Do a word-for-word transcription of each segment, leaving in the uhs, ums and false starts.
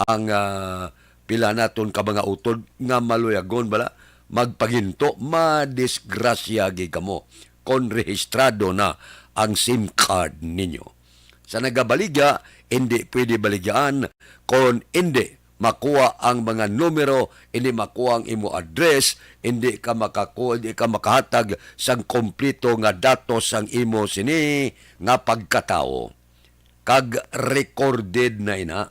ang, ah, pila naton ka mga utod nga maluyagon bala magpanginto, madisgrasya gid kamo kon rehistrado na ang SIM card ninyo. Sa nagabaligya, hindi pwede baligyaan kon hindi makuha ang mga numero, hindi makuha ang imo address, hindi ka makaku-, hindi ka makahatag sang kompleto nga datos sang imo sini nga pagkatawo. Kag recorded na ina.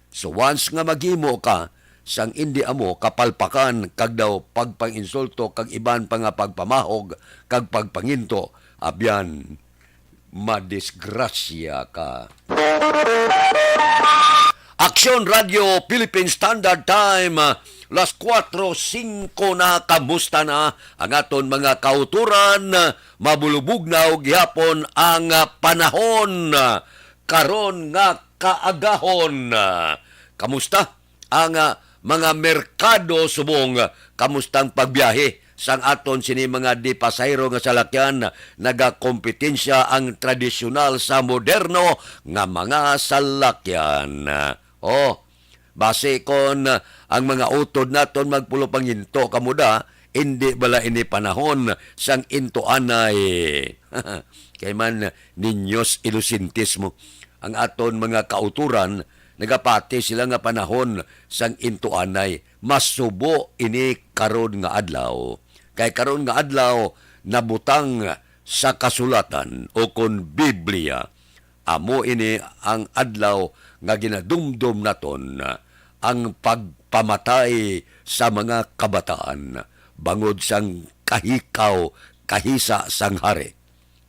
So once nga maghimo ka sang indi amo kapalpakan kag daw pagpanginsulto kag iban pa nga pagpamahog kag pagpanginto, abyan, madisgrasya ka. Aksyon Radio Philippine Standard Time, las kuwatro singko na. Kamusta na ang aton mga kauturan? Mabulubugnaw gihapon ang panahon karon nga kaagahon. Kamusta ang, ah, mga merkado subong? Kamusta ang pagbiyahe sang aton sini mga di pasahero nga salakyan? Nagakompetensya ang tradisyonal sa moderno nga mga salakyan. Oh, basi kon, ah, ang mga utod naton magpulo panginto kamo da, indi bala ini panahon sang intuanay? Kay man, niños inosentismo ang aton mga kautoran, nagapati sila nga panahon sang intuanay. Masubo ini karon nga adlaw. Kay karon nga adlaw nabutang sa kasulatan o kon Biblia. Amo ini ang adlaw nga ginadumdom naton, ang pagpamatay sa mga kabataan bangod sang kahikaw, kahisa sang hari,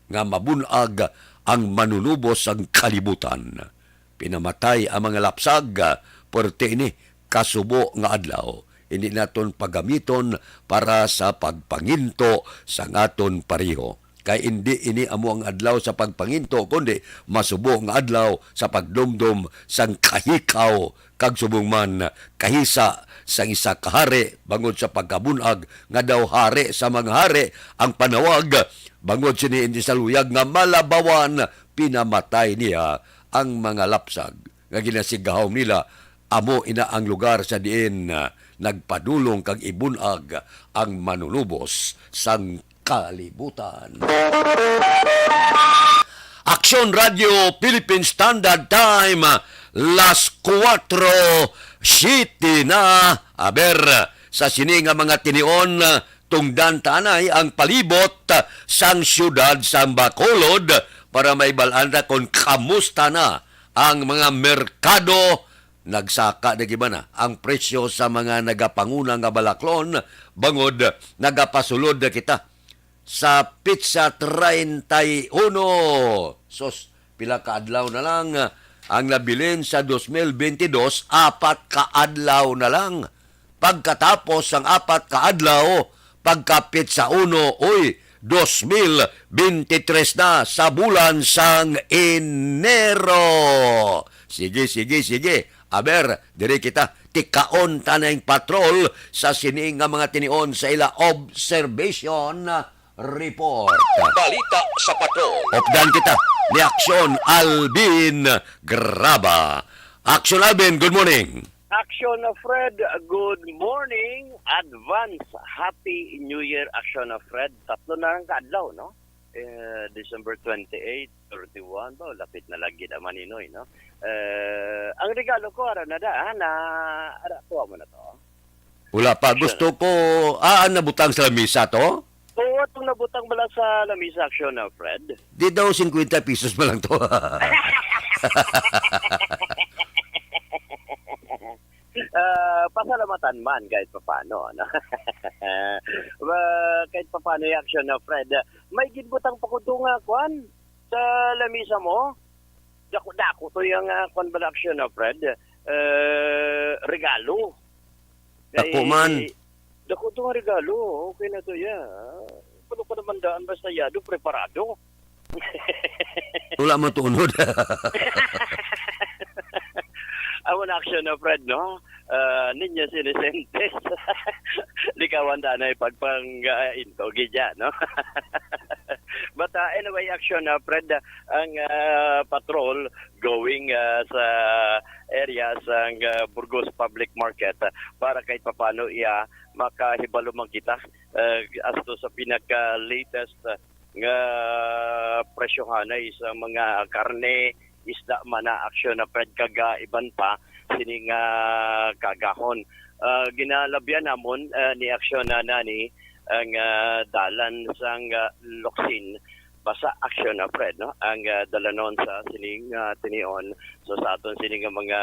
nga mabun-ag ang manunubos sang kalibutan. Pinamatay ang mga lapsag, puwerte ini, kasubo nga adlaw. Hindi naton pagamiton para sa pagpanginto sang aton pareho. Kay indi ini amo ang adlaw sa pagpanginto, kundi masubo nga adlaw sa pagdumdom sang kahikaw kag subong man kahisa sang isa ka hari bangod sa pagkabun-ag nga daw hari sa mga hari ang panawag. Bangod sini, indi sa luyag nga malabawan, pinamatay niya ang mga lapsag nga ginasigahom nila. Amo ina ang lugar sa diin, ah, nagpadulong kag ibun-ag ang manunubos sang kalibutan. Aksyon Radio Philippine Standard Time, las kuwatro siyete na. Aber, sa sini nga mga tinion, tungdan ta anay ang palibot sang siyudad sang Bacolod para mabal-an ta kon kamusta na ang mga merkado. Nagsaka na gid man na ang presyo sa mga nagapanguna nga balaklon, bangod nagapasulod na kita sa petsa treinta y uno. Sus, pila ka adlaw na lang ang nabilin sa dos mil bentidós, apat ka adlaw na lang. Pagkatapos sang apat ka adlaw, pagka petsa uno, uy, dos mil bentitres na sa bulan sang Enero. Sige, sige, sige. Aber, diri kita, tikaon ta na ang patrol sa sini nga mga tinion sa ila observation report. Balita sa patrol. Updan kita ni Aksyon Alvin Graba. Aksyon Alvin, good morning. Action of Fred, good morning. Advance Happy New Year, Action of Fred. Tatlo na lang ka adlaw, no? Eh, December twenty-eight, thirty-one, ba, lapit na lagi na, Maninoy, no? Eh, ang regalo ko, ara na da, ha, na, ara, kuha mo na to. Wala pa. Gusto ko, ah, ang nabutang sa lamisa to? Oo, atong nabutang bala sa lamisa, Action of Fred. Di daw singkwenta pesos pa lang to. Ah, pasalamatan man kahit papano, ano? Ba, kahit papano yung Action of Fred. May ginbutang pa ko doon nga, kwan, sa lamisa mo. Dako-dako to yung, ah, kwan bala, Action of Fred. Eh, regalo. Dako man. Dako to nga regalo. Okay na to, ya. Ano pa naman daan, basta yado, preparado. Wala man to unod. Amo na, Action of Fred, no? Ah, Niños Inosentes. Likawan ta na ipagpang, ah, into gidya, no? But uh, anyway, action, uh, Fred, ang uh, patrol going uh, sa area sang uh, Burgos Public Market uh, para kahit papano iya makahibalo man kita uh, asto sa pinaka-latest uh, nga presyohanay sa mga karne, isda man na aksyon na Fred kag uh, iban pa sining uh, kagahon. Uh, ginalabyan namon uh, ni aksyon na nani ang uh, dalan sang uh, Locsin basa aksyon na Fred no ang uh, dalanon sa sining uh, tinion. So sa aton sining nga mga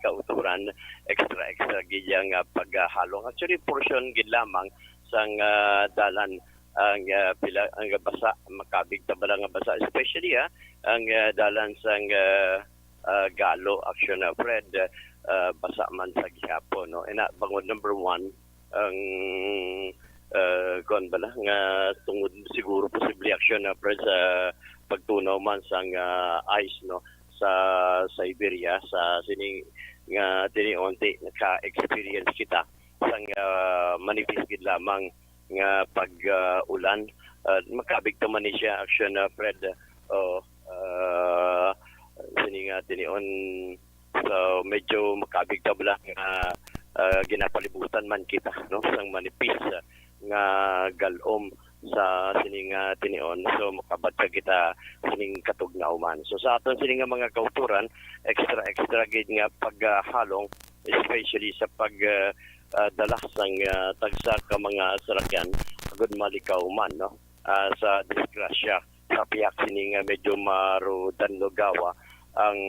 kauturan, extra extra gid yang uh, paghalong, actually portion gid lamang sang uh, dalan ang uh, pila ang basa, makabig ta bala nga basa, especially uh, ang uh, dalan sang uh, uh, Galo action na Fred, uh, basa man sa gihapon no. Ina bangod number one ang uh, kuan bala nga tungod siguro posible action na Fred sa pagtunaw man sang uh, ice no sa Siberia sa sining nga tiniunti naka-experience kita sang uh, manipis gid lamang nga pag uh, ulan. Uh, makabig ta man ni siya action na Fred o uh, sini nga tinion. So medyo makabig ta bala nga uh, ginapalibutan man kita no sang manipis uh, nga galom sa sining uh, tinion. So makabat ka kita sining katugnaw man. So sa aton sining nga mga kauturan, extra extra gid nga paghalong, especially sa pag uh, uh, dala sang uh, tagsa ka mga salakyan agud malikaw man no uh, sa disgrasya sa pihak sini nga medyo marudanlogawa ang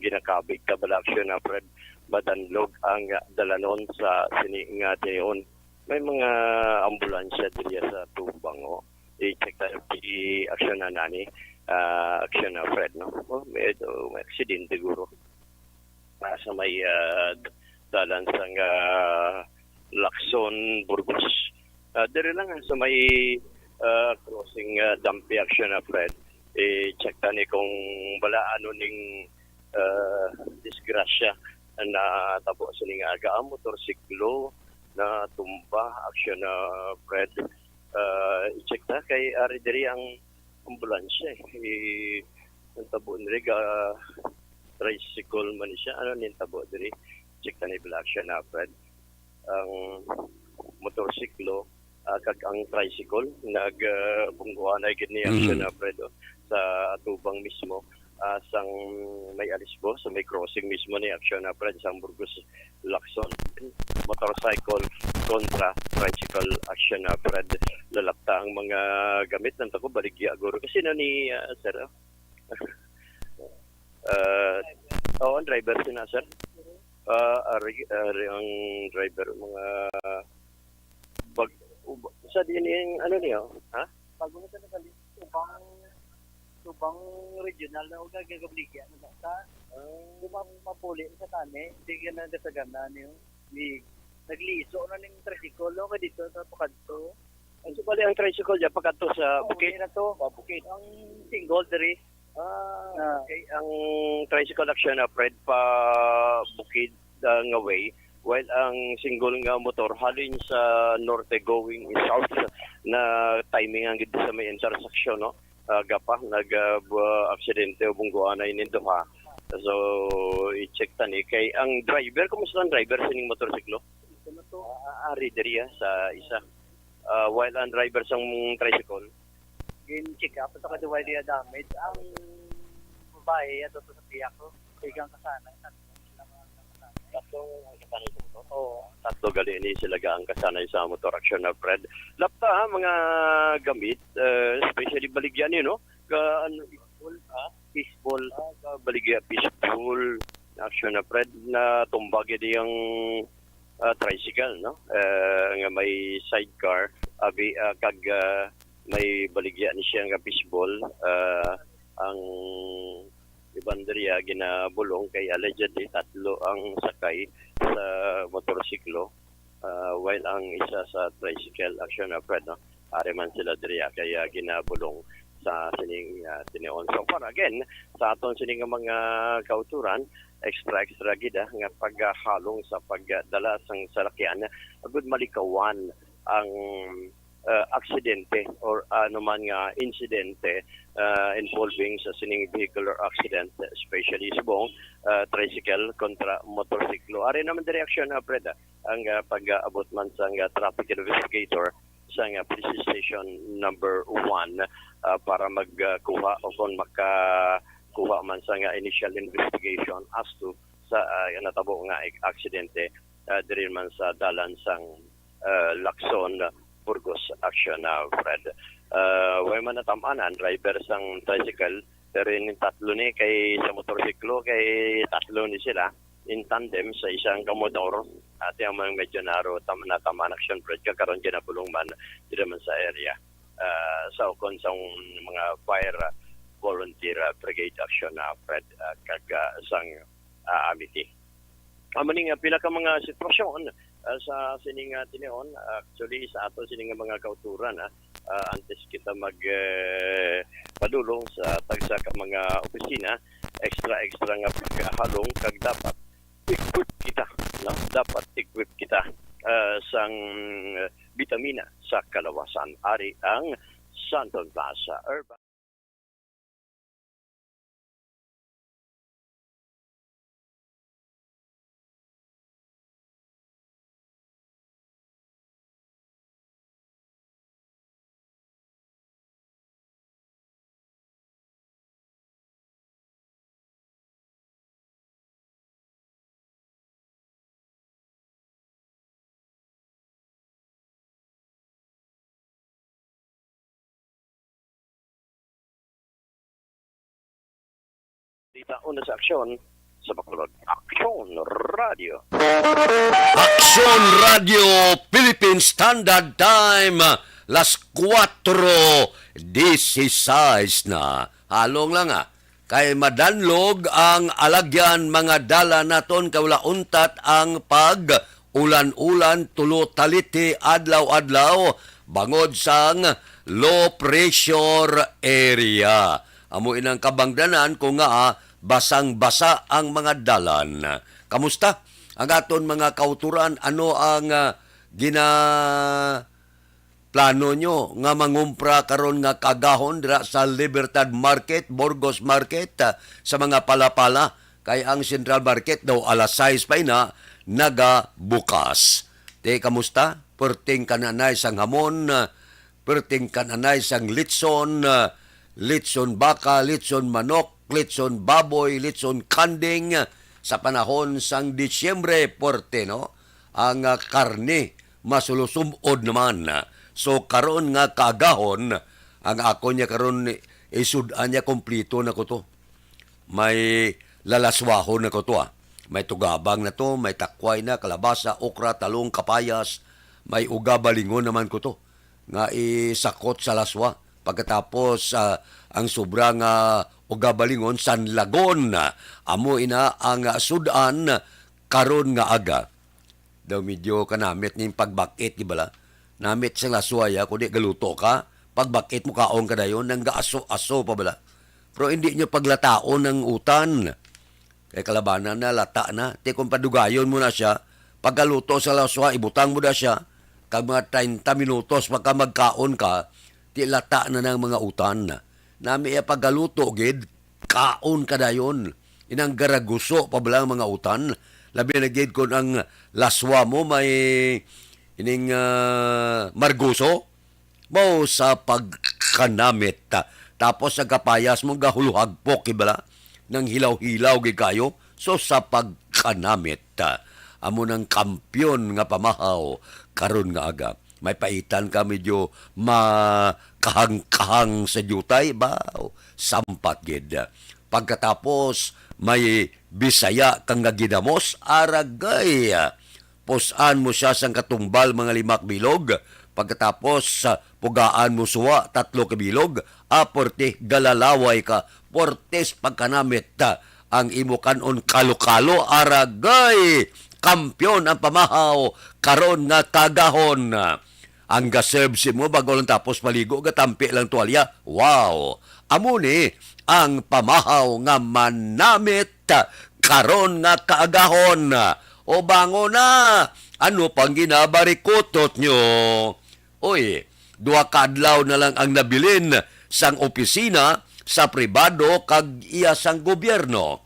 ginakabig kabalaksyon na Fred, madanlog ang dalanon sa sini nga tiyon. May mga ambulansya diri sa Tubang o i-check tayo di aksyon na nani uh, aksyon na Fred no oh, may, may aksidente guro uh, sa may uh, dalan sang uh, Lacson, Burgos. Uh, diri lang sa may uh, crossing uh, Dampi action na Fred. I-check tani kung bala ano ning uh, disgrasya na tabo sa ning aga ang motorsiklo na tumba action na Fred. Uh, i-check ta kay ari diri ang ambulansya eh. I, ang tabo nila ga tricycle man siya. Ano ning tabo diri? Check ta ni Black siya na Fred. Ang motorsiklo uh, kag ang tricycle nag uh, bungguanay gid ni action na Fred oh, sa atubang mismo uh, sang may alisbo sa may crossing mismo ni action na Fred sang Burgos Lacson. Motorcycle kontra tricycle action na Fred. Lalapta ang mga gamit ng tako baligya guro kasi na ni uh, sir uh, uh, oh, ang driver sina sir uh, ari, ari ang driver mga bag uba- sa din yung ano niya ha Bago na sa nakalis, ubang, ubang regional na uga gagabligya na sa uh, mapuli sa tani, hindi ka na gasagana niyo. Ni nagliso na ning tricycle no, dito sa Pakadto. Ang subali ang tricycle niya pakadto sa bukid. Na to, bukid. Ang single diri. Ah, okay. Ang tricycle action na Fred pa bukid uh, nga way, while ang single nga motor halin sa norte going south na timing ang gid sa may intersection no. Uh, gapa nag uh, aksidente o bungguanay ning duha. So i-check tani kay ang driver, kumusta ang driver sining motorsiklo? Uh, ari diri sa isa. Uh, while ang driver sang tricycle gin-check up sa kaduway niya damage ang babae ato sa piyak ko. Igang kasana. Tatlo ang kasanay sa motor? Oo. Tatlo gali ni sila ga ang kasanay sa motor action na Fred. Lapta ha, mga gamit, uh, especially baligya ni no? Ka ano, baseball ha? Baseball. Ah, ka baligya baseball. Action na Fred na tumbag di ang uh, tricycle no? Uh, nga may sidecar abi uh, kag uh, may baligya ni siya nga baseball uh, ang iban diriya ginabulong kay allegedly tatlo ang sakay sa motorsiklo uh, while ang isa sa tricycle action na Fred no ari man sila diriya kay uh, ginabulong sa sining uh, tinion. So far again sa aton sining mga kauturan extra extra gid uh, nga paghalong sa pagdala sang salakyan agud malikawan ang ah, aksidente or anuman nga insidente, ah, involving sa sining vehicular accident, especially subong, ah, tricycle kontra motorsiklo. Ari naman diri aksyon, ah, Fred, ah, ang, ah, pag-abot man sang, ah, traffic investigator sang, ah, police station number one, ah, para magkuha o kung makakuha man sang, ah, initial investigation as to sa, ah, natabo nga ek-, aksidente, ah, diri man sa dalan sang, ah, Lacson, Burgos aksyon na, Fred. Ah, way man natam-anan, driver sang tricycle, pero ini tatlo ni kay sa motorsiklo, kay tatlo ni sila in tandem sa isang kamotor. Ati ang mga medyo naro tam nataman aksyon, Fred, kag karon ginabulong man diri man sa area. Ah, sa ukon sang mga fire volunteer, ah, brigade aksyon na, Fred, ah, kag, ah, sang, ah, Amity. Amo ni nga pila ka mga sitwasyon, ah, sa sining, ah, tinion. Actually, sa ato sining mga kauturan, ah, ah, antes kita mag, eh, padulong sa tagsa ka mga opisina, extra, extra nga paghalong kag dapat equip kita, no? Dapat equip kita, ah, sang, eh, bitamina sa kalawasan. Ari ang Santon Plaza Urban. Dita una sa aksyon sa Bacolod. Aksyon Radio. Aksyon Radio Philippine Standard Time, las kuwatro dieciséis na. Halong lang, ah. Kay madanlog ang alagyan, mga dalan naton, kay wala untat ang pag-ulan-ulan, tulo taliti adlaw-adlaw bangod sang low pressure area. Amo inang kabangdanan ko nga, ah, basang-basa ang mga dalan. Kamusta ang aton mga kauturan? Ano ang, ah, gina plano nyo nga mangumpra karon nga kaagahon dira sa Libertad Market, Burgos Market, ah, sa mga palapala? Kay ang Central Market daw alas sais pa ina nagabukas. Ti, kamusta? Perting kananay sang hamon, ah, perting kananay sang litson, ah, litson baka, litson manok, litson baboy, litson kanding, ah, sa panahon sang Disyembre, puwerte, no? Ang, ah, karne, masulusum-od naman. So, karon nga kaagahon, ang akon niya karon, isud-an niya, kompleto na ko to. May lalaswahon na ko to, ah. May tugabang na to, may takway na, kalabasa, okra, talong, kapayas, may uga balingon naman ko to nga isakot sa laswa. Pagkatapos, ah, ang sobra nga uga balingon, sanlagon. Amo ina ang sud-an karon nga aga. Daw medyo kanamit ning pagbak-it, di bala? Namit sa laswa ya, kundi galuto ka, pagbak-it mo, kaon ka dayon, nang gaaso-aso pa bala. Pero hindi nyo paglataon ang utan. Kay kalabanan na, lata na. Ti kung padugayon mo na siya, pagkaluto sa laswa, ibutang mo na siya, kag mga treinta minutos pagka magkaon ka, ti lata na ng mga utan. Nami iya pagkaluto gid, kaon ka dayon. Inang garaguso pa bala ang mga utan. Labi na gid kung ang laswa mo may ining, ah, marguso. Mao sa pagkanamit. Tapos ang kapayas mo gahuluhagpok, di bala? Nang hilaw-hilaw gid kayo. So sa pagkanamit, amo nang kampiyon nga pamahaw karon nga aga. May paitan ka, medyo makahang-kahang sa diutay, ba? Sampat gid. Pagkatapos, may Bisaya ka nga ginamos, aragay. Pus-an mo sia sang katumbal, mga lima ka bilog. Pagkatapos, ah, pugaan mo suwa, tatlo ka bilog. Ah, porte, galalaway ka. Portes pagkanamit, ah, ang imo kan-on, kalo-kalo, aragay. Kampiyon ang pamahaw karon nga kaagahon. Ang ga-serve simo bago lang tapos maligo, gatampi lang tuwalya. Wow! Amo ni ang pamahaw nga manamit karon nga kaagahon. O bango na, ano pang ginabarikutot nyo? Uy, Duha ka adlaw na lang ang nabilin sang opisina sa pribado kag iya sang gobyerno.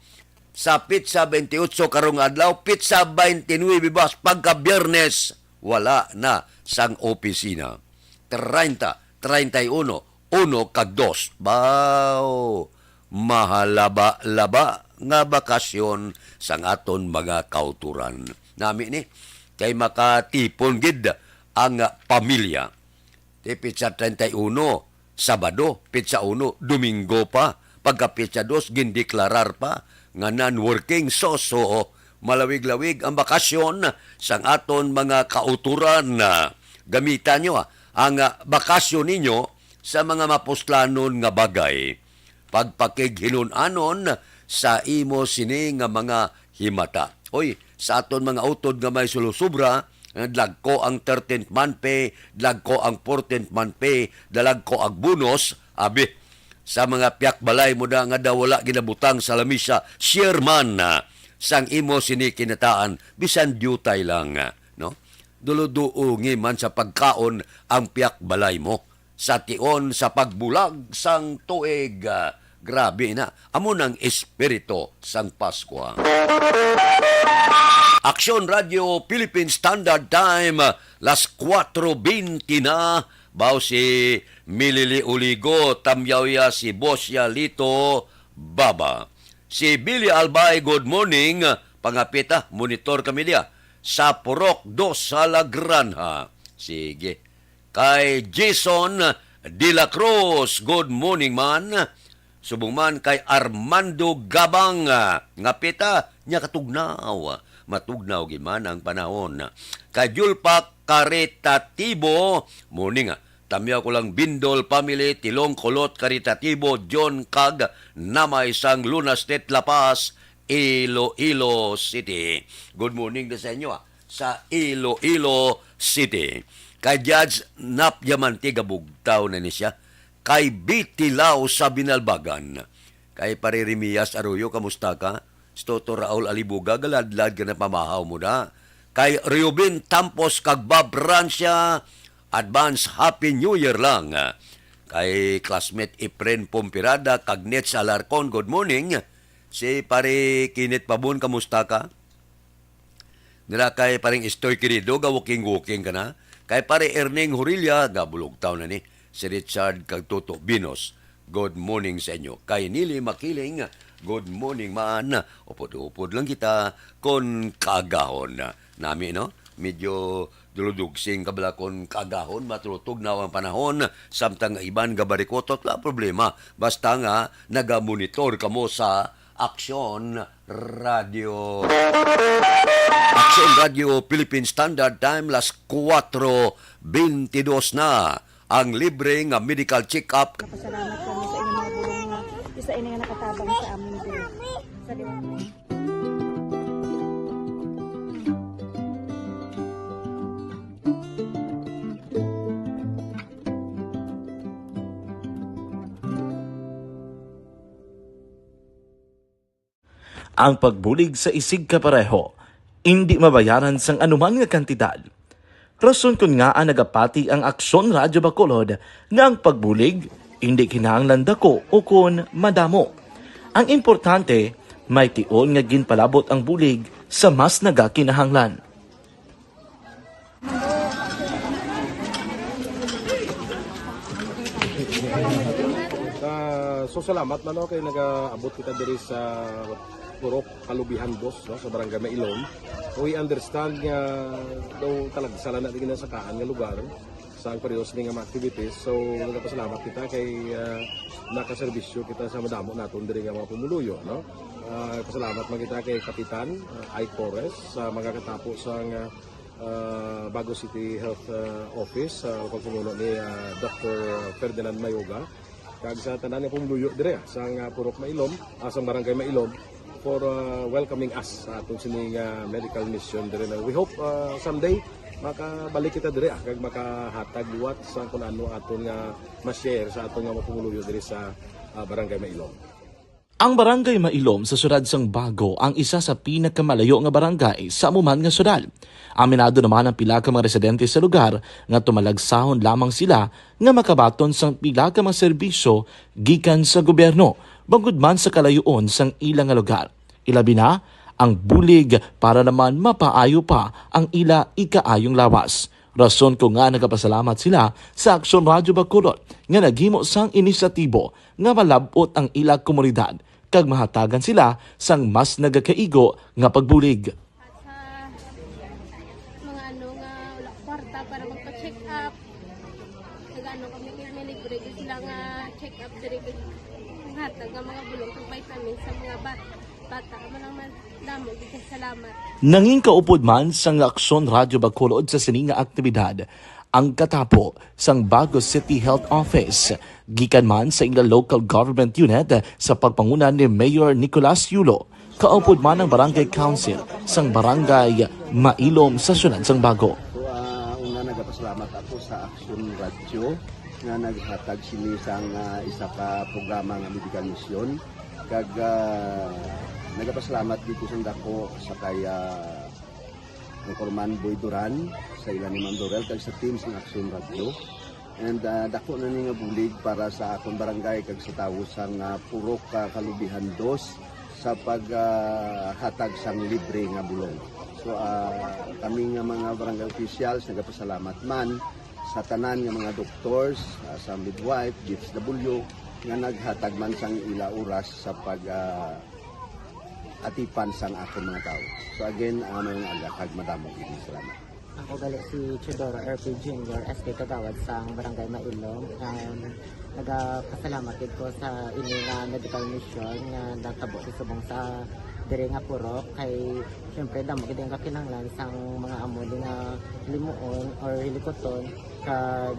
Sa pitsa twenty-eight karong adlaw, pitsa twenty-nine ba, pagka Biyernes, wala na sang opisina. Treinta, treinta y uno, uno kag dos. Baw, mahalaba-laba nga bakasyon sang aton mga kauturan. Nami ni, kay makatipon gid ang pamilya. Ti pitsa treinta y uno, Sabado, pitsa uno, Domingo pa, pagka pitsa dos, gindeklarar pa nga non-working. Sos, oo, malawig-lawig ang bakasyon sang aton mga kauturan. Gamita nyo, ah, ang, ah, bakasyon ninyo sa mga mapuslanon nga bagay. Pagpakighinun-anon sa imo sini nga mga himata. Oy, sa aton mga utod nga may sulusubra, eh, dagko ang thirteenth month pay, dagko ang fourteenth month pay, dalagko ang bonus, abi, sa mga piyak balay mo na nga daw wala ginabutang sa lamisa, share man, ah, sang imo sini kinataan, bisan diutay lang, ah, no? Duluduungi man sa pagkaon ang piyak balay mo sa tion sa pagbulag sang tuig. Ah, grabe na. Amo nang espiritu sang Paskwa. Aksyon Radio Philippine Standard Time, las kuwatro bente na. Baw si Milili Uligo, tamyaw ya si Boss ya Lito Baba. Si Billy Albay, good morning. Pangapita, monitor kami diya sa Purok Dos sa La Granja. Sige. Kay Jason de la Cruz, good morning man. Subong man kay Armando Gabang, ah, nga pita niya katugnaw. Matugnaw gid man ang panahon. Kay Julpa Caritatibo, morning, ah. Tamyaw ko lang Bindol family, Tilong Kulot Caritatibo, John Kag, Namay sang Luna State, La Paz, Iloilo City. Good morning din sa inyo, ah, sa Iloilo City. Kay Judge Nap Diamante, gabugtaw na ni siya. Kay Bitilaw sa Binalbagan. Kay Pare Remias Arroyo, kamusta ka? Si Toto Raul Alibuga, galadlad ka na pamahaw mo na. Kay Reuben Tampos kag Bob Rancia, advance Happy New Year lang. Kay classmate Efren Pompirada kag Nets Alarcon, good morning. Si Pare Kenneth Pabon, kamusta ka? Nira kay Pareng Estoy Querido, ga-walking-walking ka na. Kay Pare Erning Horilla, gabulog taon na ni. Si Richard kag Toto Binos, good morning sa inyo. Kay Nili Makiling, good morning man. Upod-upod lang kita kon kaagahon. Nami, no? Medyo duludugsing ka bala kon kaagahon, matulutog na ang panahon, samtang iban gabarikotot, wala problema. Basta nga, nagamonitor kamo sa Aksyon Radio. Aksyon Radio Philippine Standard Time, las kuwatro bente dos na. Ang libre nga medical check-up. Pasalamat kami sa inyong mga bulong nga isa ini nga nakatabang sa amin diri. Sa liwat. Ang pagbulig sa isigkapareho indi mabayaran sang anuman nga kantidad. Rason kon ngaa nagapati ang Aksyon Radyo Bacolod nga ang pagbulig indi kinahanglan dako ukon madamo. Ang importante, may tion nga ginpalabot ang bulig sa mas nagakinahanglan. Ah, so salamat man, no, kay nagaabot kita diri sa Purok Kalubihan Dos, no, sa Barangay Mailom. We understand nga daw talagsa lang na di ginasakaan nga lugar sa ang parehas ni nga mga activities. So, nagapasalamat kita kay, ah, nakaserbisyo kita sa madamo naton diri nga mga pumuluyo, no? Ah, pasalamat man kita kay Kapitan, ah, Ike Torres sa mga katapo sa nga, ah, Bago City Health, ah, Office, sa pagpamuno ni, ah, Doctor Ferdinand Mayoga, kag sa tanan nga pumuluyo dire, ah, sa nga Purok Mailom, ah, sa Barangay Mailom, for, ah, welcoming us sa aton sini nga medical mission dire. We hope, ah, someday makabalik kita dire, ah, kag makahatag liwat sa kun ano aton nga ma-share sa aton nga mga pumuluyo dire sa, ah, Barangay Mailom. Ang Barangay Mailom sa siyudad sang Bago ang isa sa pinakamalayo nga barangay sa amo man nga siyudad. Aminado naman ang pila ka mga residente sa lugar nga tumalagsahon lamang sila nga makabaton sang pila ka mga serbisyo gikan sa gobyerno, bangod man sa kalayoon sang ila nga lugar. Ilabi na ang bulig para naman mapaayo pa ang ila ikaayong lawas. Rason ko nga nagapasalamat sila sa Aksyon Radyo Bacolod nga naghimo sang inisyatibo nga malab-ot ang ila komunidad kag mahatagan sila sang mas nagakaigo nga pagbulig. Sa mga ano nga wala kwarta para magpa-check up, nag-ano kami, may libre gyud sila nga check up diri, kag hatag nga mga bulong kag vitamins sa mga bat-, bata. Amo lang man, damo gyud kay salamat. Nangin kaupod man sang Aksyon Radyo Bacolod sa sini nga aktibidad ang katapo sang Bago City Health Office, gikan man sa ila local government unit sa pagpanguna ni Mayor Nicolas Yulo, kaupod man ang Barangay Council sang Barangay Mailom sa siyudad sang Bago. So, ah, una, nagapasalamat ako sa Aksyon Radyo nga naghatag sini sang, ah, isa ka programa nga medical mission. Kag, ah, nagapasalamat dito sang dako sa kay, ah, Anchorman Boy Duran, sa ila ni Ma'am Dorel, kag sa team sang Aksyon Radyo. And, ah, dako na ni nga bulig para sa akon barangay kag sa tawo sang, ah, Purok, ah, Kalubihan Dos sa pag, ah, hatag sang libre nga bulong. So, ah, kami nga mga barangay officials nagapasalamat man sa tanan nga mga doctors, ah, sa midwife, D S W, nga naghatag man sang ila oras sa pag, ah, atipan sang akon mga tawo. So again, ah, maayong aga kag madamo gid nga salamat. Ako gali si Teodoro R P Junior, S K Kagawad sang Barangay Mailom. Um, nagapasalamat gid ko sa ini nga medical mission nga natabo sa subong sa diri nga purok, kay siyempre damo gid ang kakinahanglan sang mga amo ni nga limuon or hilikuton, kag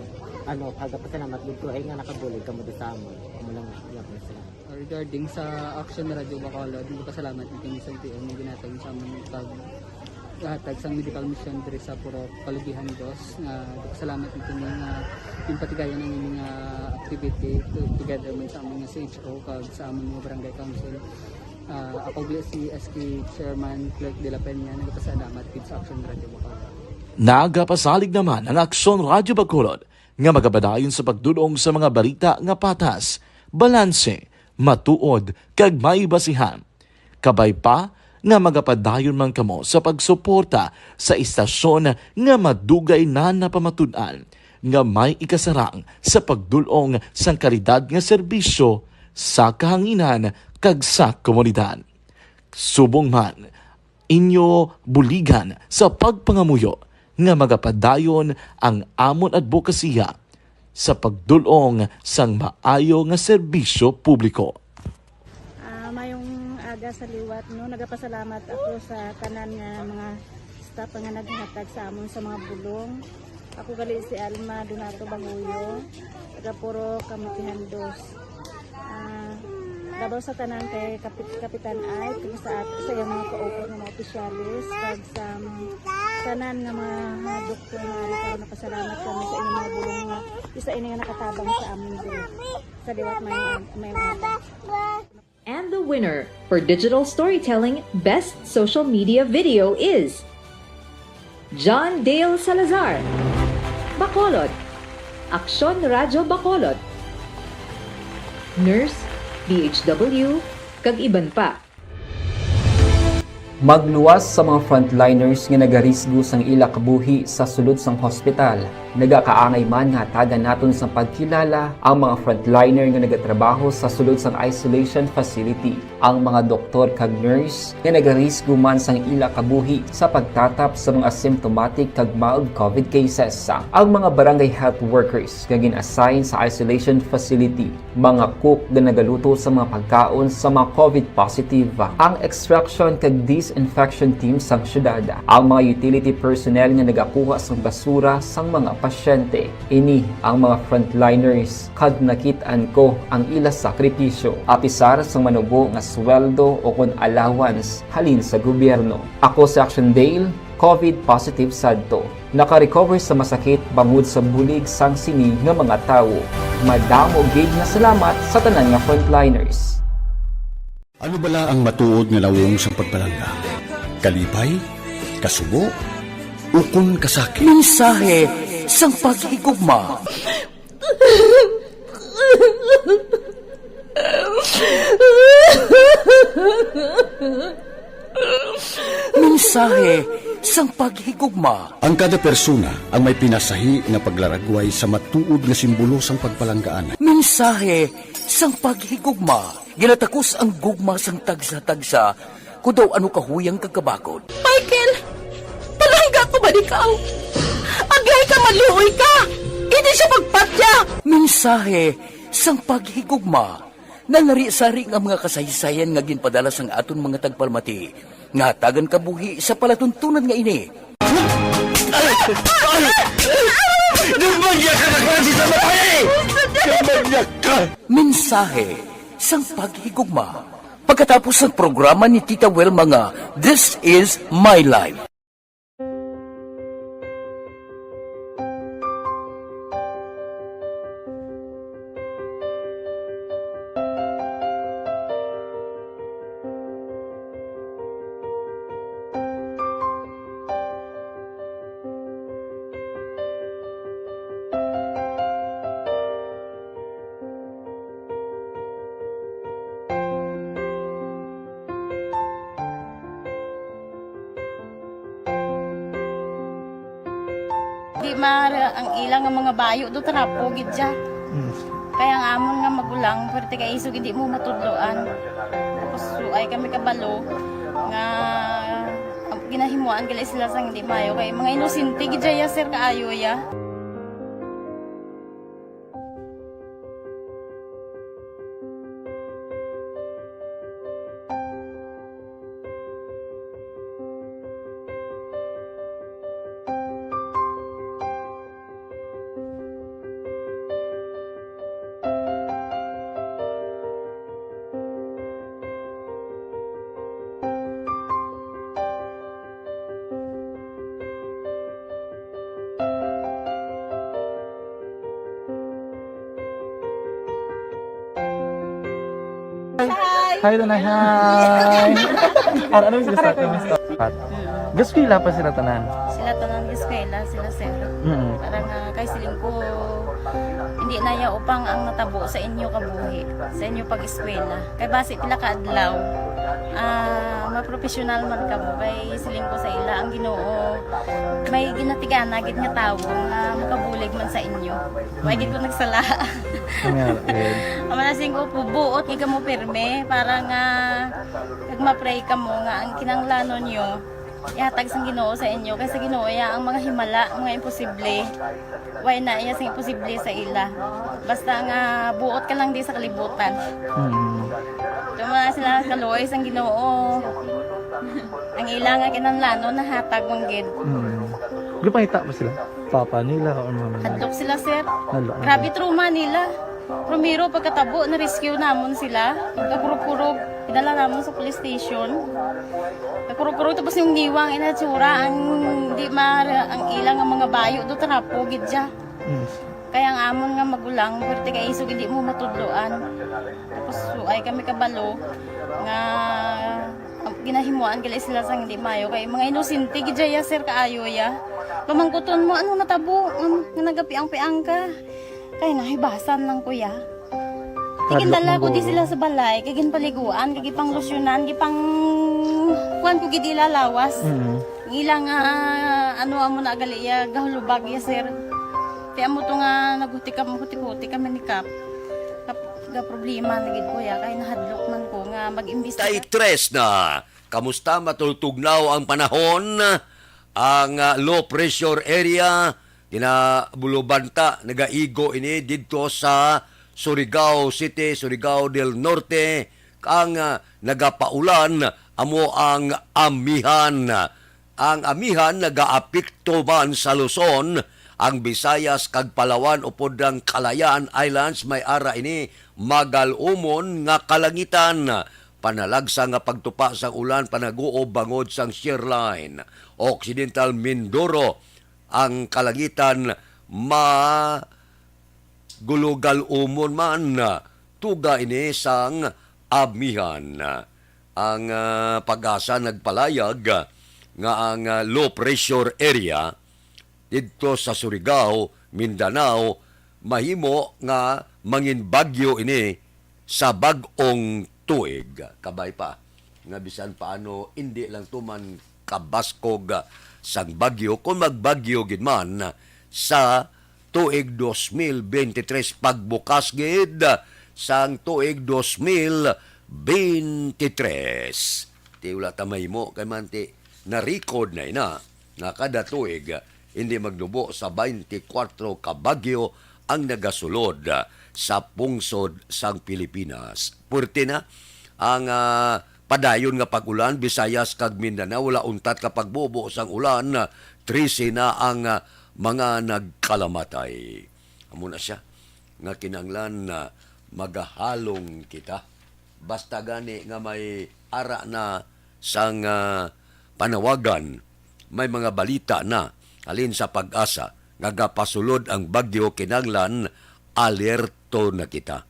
ano, nagapasalamat gid ko ay nga nakabulig kamo sa amon. Amo lang, yun, salamat. Regarding sa Action Radio Bacolod, nagpasalamat ni kami sa L T O nga ginhatag sa amon pag hatag sang medical mission diri sa Purok Kalubihan Dos, nga nagpasalamat ni kami nga ginpatigayon ang ini nga activity to-, together man sa amon nga C H O kag sa amon nga barangay council. Ah, ako gali si S K Chairman Clerk de la Peña, nagpasalamat gid sa Action Radio Bacolod. Nagapasalig naman ang Action Radio Bacolod nga magapadayon sa pagdul-ong sa mga balita nga patas, balanse, matuod, kag may basihan. Kabay pa nga magapadayon man kamo sa pagsuporta sa istasyon nga madugay na napamatud-an nga may ikasarang sa pagdul-ong sang kalidad nga serbisyo sa kahanginan kag sa komunidad. Subong man, inyo buligan sa pagpangamuyo nga magapadayon ang amon adbokasiya sa pagdul-ong sang maayo nga serbisyo publiko. Ah, mayong aga sa liwat, no? Nagapasalamat ako sa tanan nga mga staff nga naghatag sa amon sa mga bulong. Ako gali si Alma Donato Banguyo, taga Purok Kalubihan Dos. Ah, labaw sa tanan kay Kapit-, Kapitan Ike, kag sa at-, sa iyang mga kaupod nga mga opisyales, kag sa mga tanan nga mga doktor nga ari karon, nagapasalamat kami sa inyong mga bulong nga isa ini nga nakatabang sa amon diri. Sa liwat, mayong, mayong aga. And the winner for digital storytelling best social media video is John Dale Salazar, Bacolod, Aksyon Radyo Bacolod, Nurse, D H W, kag iban pa. Magluwas sa mga frontliners nga nagarisgo sang ila kabuhi sa sulod sang hospital. Nagakaangay man nga hatagan naton sang pagkilala ang mga frontliner nga nagatrabaho sa sulod sang isolation facility, ang mga doktor kag nurse nga nagarisgo man sang ila kabuhi sa pagtatap sa mga asymptomatic kag mild COVID cases, ang mga barangay health workers nga gin-assign sa isolation facility, mga cook nga nagaluto sa mga pagkaon sa mga COVID positive, ang extraction kag disinfection team sang syudad, ang mga utility personnel nga nagakuha sang basura sang mga pasyente. Ini ang mga frontliners, kag nakit-an ko ang ila sakripisyo, apisar sang manubo nga sweldo o kon allowance halin sa gobyerno. Ako si Action Dale, COVID positive sadto. Naka-recover sa masakit bangod sa bulig sang sini nga mga tawo. Madamo gid nga salamat sa tanan nga frontliners. Ano bala ang matuod nga nawong sang pagpalangga? Kalipay? Kasubo? Ukon kasakit? Mensahe sang paghigugma. Mensahe sang paghigugma. Ang kada persona ang may pinasahi nga paglaragway sa matuod nga simbolo sang pagpalanggaan. Mensahe sang paghigugma. Ginatakos ang gugma sang tagsa-tagsa, kun daw ano kahuyang kag kabakod. Michael, palangga ko man ikaw. Agay ka, maluoy ka. Hindi siya pagpatya. Mensahe sang paghigugma. Nalari-sari nga mga kasaysayan nga ginpadala sang aton mga tagpalamati nga hatagan kabuhi sa palatuntunan nga ini. Ay! Ay! Demonyo ka na klase sa babae! Demonyo ka! Mensahe sang paghigugma. Pagkatapos sang programa ni Tita Wilma nga This Is My Life. Di ma, ang ila nga mga bayo do trapo gid siya. Mm. Kaya ang amon nga magulang, pwerte kay isog hindi mo matudloan. Tapos suay kami kabalo nga ginahimuan gali sila sang hindi maayo kay mga inosente gid siya, sir, kaayo ya. Hi. Hi, Tanay. Hi. Ar-, ano yung sila sa akin? Gat-, gaskwela pa sila tanan? Sila tanan gaskwela, sila sir. Mm. Parang, ah, kay siling ko, hindi na ya upang ang natabo sa inyo kabuhi, sa inyo pag-eskwela. Kay basi pila ka adlaw, ah, mapropesyonal man kamo. Kay siling ko sa ila, ang Ginoo may ginatigana gid nga tawo nga makabulig man sa inyo. Wa gid ko nagsala. Nga, eh. Ang mga siling ko, buot gid kamo pirme para nga kag ma-pray kamo nga ang kinahanglanon nyo ihatag sang Ginoo sa inyo, kay sa Ginoo iya ang mga himala, mga imposible. Way na iya sing imposible sa ila. Basta nga buot ka lang di sa kalibutan. Mm. Tuma sila kaluoy sang Ginoo. Ang ila nga kinahanglanon nahatag man gid. Mm. Gipangita ba sila? Papa nila or mama nila? Hadlok sila, sir. Hadlok. Grabe trauma nila. Primero, pagkatabo, na-rescue namon sila. Kakurog-kurog, idala namon sa police station. Kakurog-kurog, tapos yung niwang inatsura, ang di ma, ang ilang ang mga bayo do, trapo gid siya. Mm. Kaya ang amon nga magulang, pwerte kay isog, hindi mo matudloan. Tapos, suay kami kabalo nga, um, ginahimuan gali sila sang hindi maayo. Kay mga inosente gid siya, sir, kaayo ya. Pamangkuton mo, ano natabo? Um, nga nagapiang-piang ka? Kay nahibasan lang ko ya. Kay gindala ko di sila sa balay, kay ginpaliguan, kay gipanglusyonan, gipang kuan ko gid ila lawas. Mm. Ang ila nga, ano, amo na gali ya, gahulubag ya, sir. Ti amo to nga naghuti ka, huti-huti kami ni Kap. Kap, ga problema na gid ko ya, kay nahadlok man ko nga mag-imbestiga. Tay tres na. Kamusta, matultugnaw ang panahon? Ang, ah, low pressure area, ginabulubanta, nagaigo ini didto sa Surigao City, Surigao del Norte. Ang, ah, nagapaulan amo ang amihan. Ang amihan nagaapekto man sa Luzon, ang Visayas kag Palawan, upod ang Kalayaan Islands, may ara ini magal-umon nga kalangitan. Panalagsa nga pagtupa sang ulan panaguob bangod sang shear line. Occidental Mindoro, ang kalangitan magulugal-umon man, tuga ini sang amihan. Ang, ah, PAGASA nagpalayag nga ang, ah, low pressure area didto sa Surigao, Mindanao, mahimo nga mangin bagyo ini sa bag-ong tuig. Kabay pa nga bisan paano, indi lang tuman kabaskog sang bagyo, kung magbagyo gid man sa tuig dos mil bente tres, pagbukas gid sang tuig dos mil bente tres. Ti wala ta mahimo kay man ti na-record na ina nga kada tuig hindi magnubo sa twenty-four ka bagyo ang nagasulod sa pungsod sang Pilipinas. Puwerte na ang, ah, padayon nga pag-ulan, Visayas kag Mindanao, wala untat ka pagbubo sang ulan, trese na ang, ah, mga nagkalamatay. Amo na sia nga kinahanglan na magahalong kita. Basta gani nga may ara na sang, ah, panawagan, may mga balita na halin sa PAGASA nga gapasulod ang bagyo, kinahanglan alerto na kita.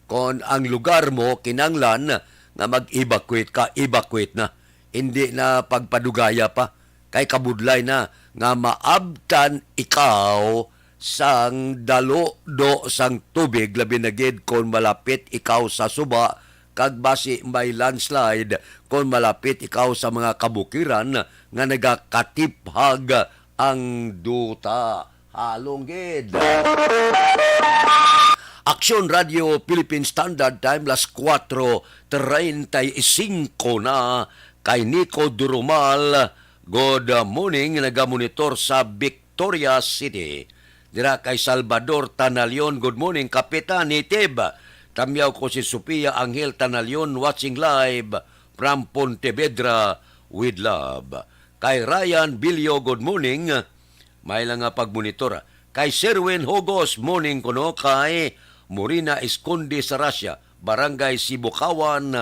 Kon ang lugar mo kinahanglan nga mag-evacuate ka, evacuate na. Hindi na pagpadugaya pa, kay kabudlay na nga maabtan ikaw sang daludo sang tubig, labi na gid kon malapit ikaw sa suba, kag basi may landslide kon malapit ikaw sa mga kabukiran nga nagakatiphag ang duta. Halong gid. Aksyon Radio Philippine Standard Time, las kuwatro treinta y cinco na. Kay Nico Durumal, good morning, nagamonitor sa Victoria City. Dira kay Salvador Tanalion, good morning, Kapitan Native. Tamyaw ko si Sofia Angel Tanalion, watching live from Pontevedra with love. Kay Ryan Bilyo, good morning. May lang nga pagmonitor. Kay Sherwin Hogos, morning kuno. Kay Morina Esconde Sarasia, Barangay Sibukawan,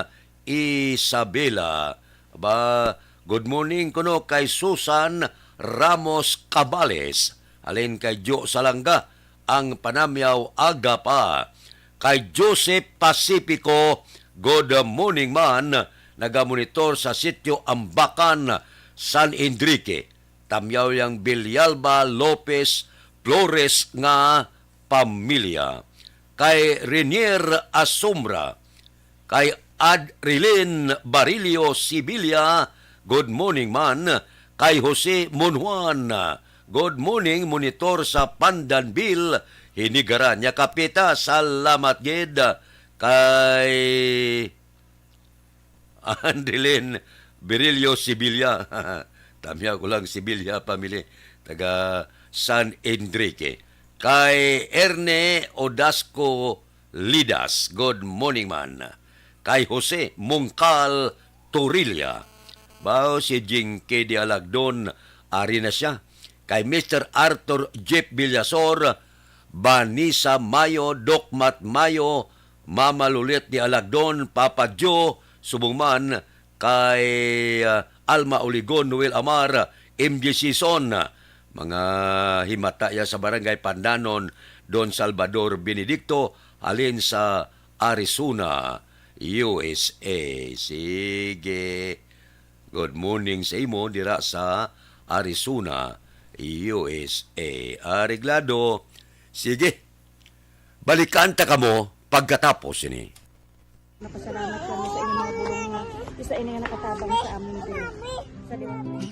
Isabela. Ba, good morning kuno kay Susan Ramos Cabales. Halin kay Jo Salanga, ang panamyaw aga pa. Kay Joseph Pacifico, good morning man, nagamonitor sa Sitio Ambacan, San Enrique. Tamyaw yang Villalba Lopez Flores nga pamilya. Kay Renier Asombra, kay Adrilin Barilio Sibilia, good morning man. Kay Jose Monjuan, good morning, monitor sa Pandanville, Hinigaran. Nya Kapita, salamat gid. Kay Andelin Virilio Sibilia. Tamya ko lang, Sibilia family, taga San Enrique. Kay Erne Odasco Lidas, good morning man. Kay Jose Mungkal Torilla. Bao si Jinky de Alagdon, ari na sia. Kay Mister Arthur Jeff Villasor, Vanessa Mayo, Dokmat Mayo, Mama Lulit de Alagdon, Papa Joe, subong man kay, ah, Alma Oligon, Noel Amar, M J Season, mga himata ya sa Barangay Pandanon, Don Salvador Benedicto, halin sa Arizona, U S A. Sige. Good morning sa imo dira sa Arizona, U S A. Areglado. Sige. Balikan ta kamo pagkatapos sini. Napasalamat kami sa inyong mga bulong nga isa ini nga nakatabang sa amin diri. Sa liwanag.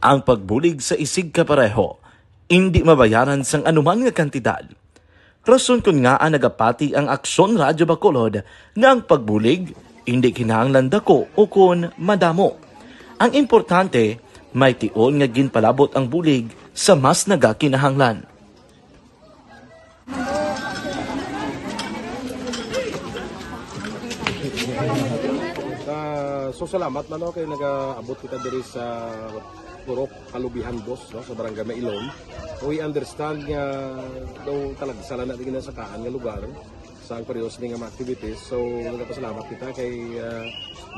Ang pagbulig sa isigkapareho indi mabayaran sang anuman nga kantidad. Rason kon ngaa nagapati ang Aksyon Radyo Bacolod nga ang pagbulig indi kinahanglan dako ukon madamo. Ang importante, may tion nga ginpalabot ang bulig sa mas nagakinahanglan. Ah, so salamat man, no, kay nagaabot kita diri sa Purok Kalubihan Dos, no, sa Barangay Mailon. We understand nga daw talagsa lang na di ginasakaan nga lugar. Sa ang parehas ni nga mga activities, so nagapasalamat kita kay, ah,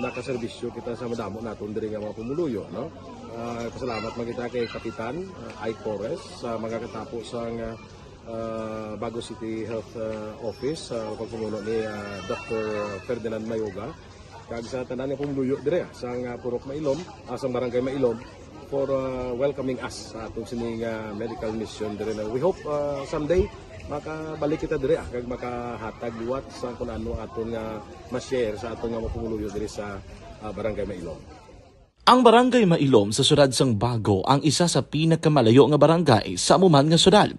nakaserbisyo kita sa madamo naton diri nga mga pumuluyo, no? Ah, pasalamat man kita kay Kapitan, ah, Ike Torres, sa magakatapo sa nga, ah, Bago City Health, ah, Office, sa pagpamuno ni, ah, Doctor Ferdinand Mayoga, kag sa tanan nga pumuluyo diri, ah, sa nga Purok Mailom, ah, sa Barangay Mailom, for, ah, welcoming us sa atong sini nga medical mission diri na. We hope, ah, someday makabalik kita diri, ah, kag makahatag liwat sa kung ano aton nga ma-share sa aton nga mga pumuluyo diri sa, ah, Barangay Mailom. Ang Barangay Mailom sa siyudad sang Bago ang isa sa pinakamalayo nga barangay sa amo man nga siyudad.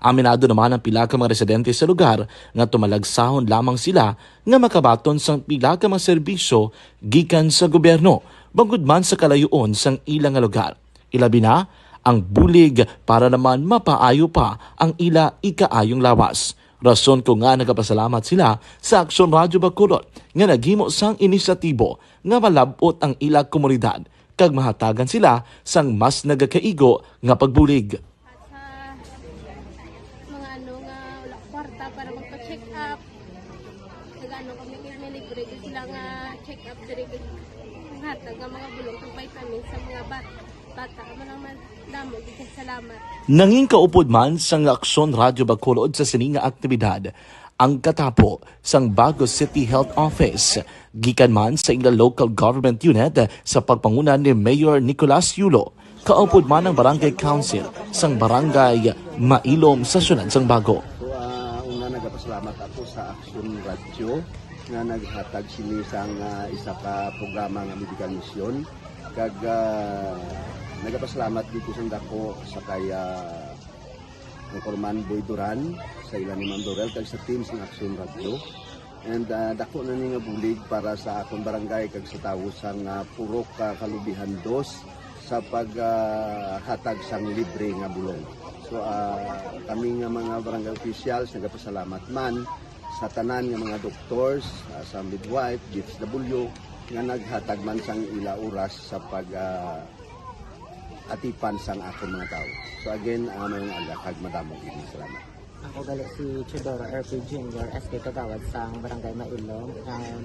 Aminado naman ang pila ka mga residente sa lugar nga tumalagsahon lamang sila nga makabaton sang pila ka mga serbisyo gikan sa gobyerno, bangod man sa kalayoon sang ila nga lugar. Ilabi na ang bulig para naman mapaayo pa ang ila ikaayong lawas. Rason ko nga nagapasalamat sila sa Aksyon Radyo Bacolod nga naghimo sang inisyatibo nga malab-ot ang ila komunidad kag mahatagan sila sang mas nagakaigo nga pagbulig. At sa mga ano nga wala kwarta para magpa-check up, nag-ano kami, may libre din sila nga check up diri, kag hatag nga mga bulong kag vitamins sa mga bat-, bata. Amo lang man, damo gid kay salamat. Nangin kaupod man sang Aksyon Radyo Bacolod sa sini nga aktibidad ang katapo sang Bago City Health Office, gikan man sa ila local government unit sa pagpanguna ni Mayor Nicolas Yulo, kaupod man ang Barangay Council sang Barangay Mailom sa siyudad sang Bago. So, ah, una, nagapasalamat ako sa Aksyon Radyo nga naghatag sini sang, ah, isa ka programa nga medical mission. Kag, ah, nagapasalamat dito sa dako sa kay, ah, Anchorman Boy Duran, sa ila ni Ma'am Dorel, kag sa team sang Aksyon Radyo. And, ah, dako na ni nga bulig para sa akon barangay kag sa tawo sang, ah, Purok, ah, Kalubihan Dos sa pag, ah, hatag sang libre nga bulong. So, ah, kami nga mga barangay officials nagapasalamat man sa tanan nga mga doctors, ah, sa midwife, D S W, nga naghatag man sang ila oras sa pag, ah, atipan sang akon mga tawo. So again, ah, mayong aga kag madamo gid nga salamat. Ako gali si Teodoro R P Junior, S K Kagawad sang Barangay Mailom. Um,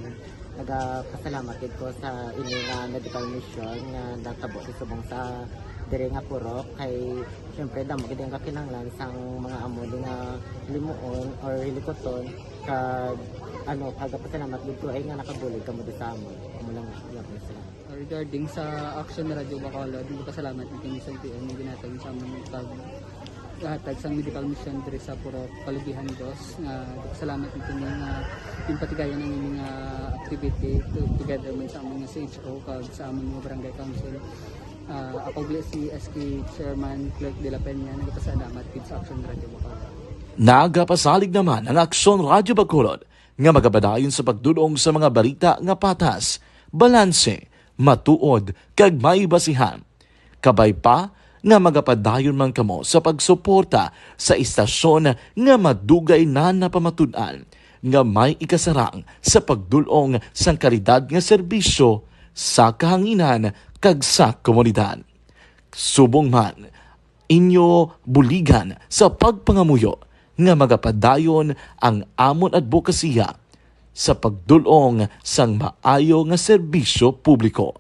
nagapasalamat gid ko sa ini nga medical mission nga natabo sa subong sa diri nga purok. Kay siyempre, damo gid ang kakinahanglan sang mga amo ni nga limuon or hilikuton. Kag ano, nagapasalamat gid ko ay nga nakabulig kamo di sa amon. Amo lang, yun, salamat. Regarding sa Action Radio Bacolod, nagpasalamat gid kami sa L T O nga ginhatag sa amon pag hatag sang medical mission diri sa Purok Kalubihan Dos. Nga nagpasalamat gid kami nga ginpatigayon ang ining, ah, activity to-, together man sa amon nga C H O kag sa amon nga barangay council. Ah, ako gali si S K Chairman Clerk de la Peña, nagpasalamat gid sa Action Radio Bacolod. Nagapasalig naman ang Aksyon Radio Bacolod nga magapadayon sa pagdul-ong sa mga balita nga patas, balanse, matuod, kag may basihan. Kabay pa nga magapadayon man kamo sa pagsuporta sa istasyon nga madugay na napamatud-an nga may ikasarang sa pagdul-ong sang kalidad nga serbisyo sa kahanginan kag sa komunidad. Subong man, inyo buligan sa pagpangamuyo nga magapadayon ang amon adbokasiya sa pagdul-ong sang maayo nga serbisyo publiko.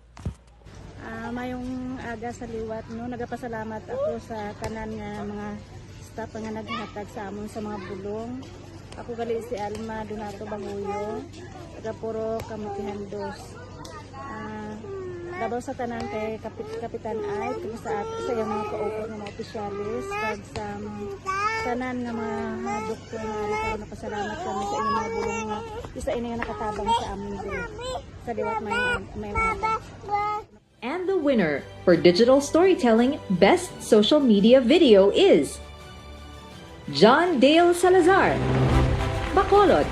Ah, mayong aga sa liwat, no? Nagapasalamat ako sa tanan nga mga staff nga naghatag sa amon sa mga bulong. Ako gali si Alma Donato Banguyo, taga Purok Kamutihan Dos. Ah, labaw sa tanan kay Kapit-, Kapitan Ike, kag sa at-, sa iyang mga kauban nga mga opisyales, kag sa tanan nga mga, mga doktor nga ari, kag napasalamat kami sa inyong mga bulong nga isa ini nga nakatabang sa amin diri. Sa liwat may, may mga And the winner for digital storytelling best social media video is John Dale Salazar, Bacolod,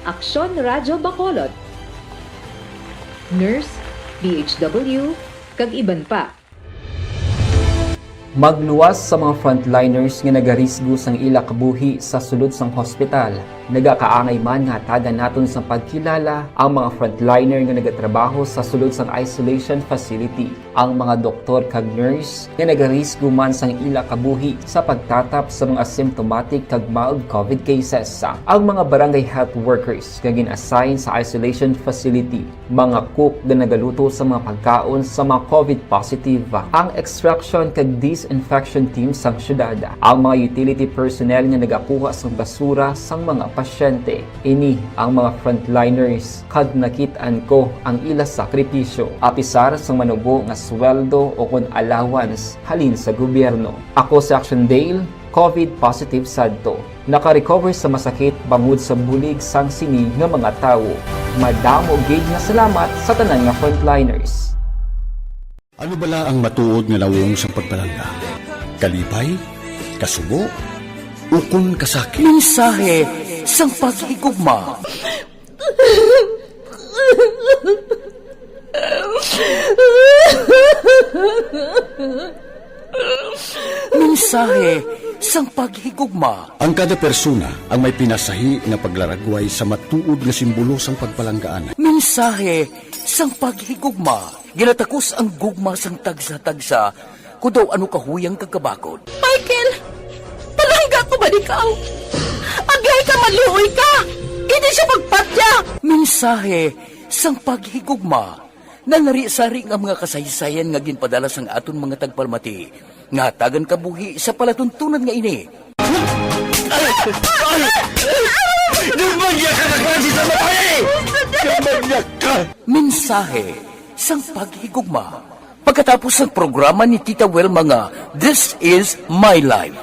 Aksyon Radyo Bacolod, Nurse, D H W, kag iban pa. Magluwas sa mga frontliners nga nagarisgo sang ila kabuhi sa sulod sang hospital. Nagakaangay man nga hatagan naton sang pagkilala ang mga frontliner nga nagatrabaho sa sulod sang isolation facility, ang mga doktor kag nurse nga nagarisgo man sang ila kabuhi sa pagtatap sa mga symptomatic kag mild covid cases, ang mga barangay health workers nga gin-assign sa isolation facility, mga cook nga nagaluto sa mga pagkaon sa mga covid positive, ang extraction kag disinfection team sang syudad, ang mga utility personnel nga nagakuha sang basura sang mga pasyente. Ini ang mga frontliners, kag nakit-an ko ang ila sakripisyo, apisar sang manubo nga sweldo o kon allowance halin sa gobyerno. Ako si Action Dale, covid positive sadto. Naka-recover sa masakit bangod sa bulig sang sini nga mga tawo. Madamo gid nga salamat sa tanan nga frontliners. Ano bala ang matuod nga nawong sang pagpalangga? Kalipay? Kasubo? Ukon kasakit? Mensahe sang paghigugma. Mensahe sang paghigugma. Ang kada persona ang may pinasahi nga paglaragway sa matuod nga simbolo sang pagpalanggaan. Mensahe sang paghigugma. Ginatakos ang gugma sang tagsa-tagsa, kon daw ano kahuyang kag kabakod. Michael, palangga ko ba ikaw? Agay ka, maluoy ka! Hindi siya magpatya! Mensahe sang paghigugma. Nalari-sari nga mga kasaysayan nga ginpadala sang aton mga tagpalamati nga hatagan kabuhi sa palatuntunan nga ini. Ay! Ay! Ay! Gumagya ka na klase sa babae! Gumagya ka! Mensahe sang paghigugma. Pagkatapos sang programa ni Tita Wilma nga This Is My Life.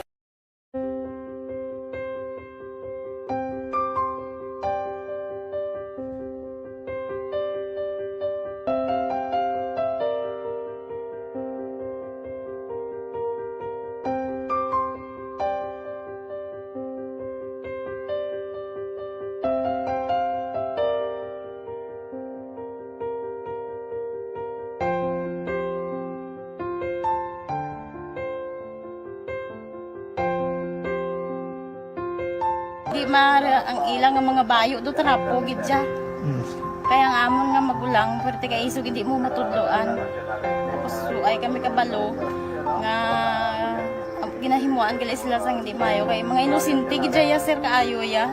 Di mara ang ila nga mga bayo do trapo gid siya. Mm. Kaya ang amon nga magulang, pwerte kay isog hindi mo matudloan. Tapos suay kami kabalo nga ang ginahimuan gali sila sang hindi maayo kay mga inosente gid siya, sir, kaayo ya.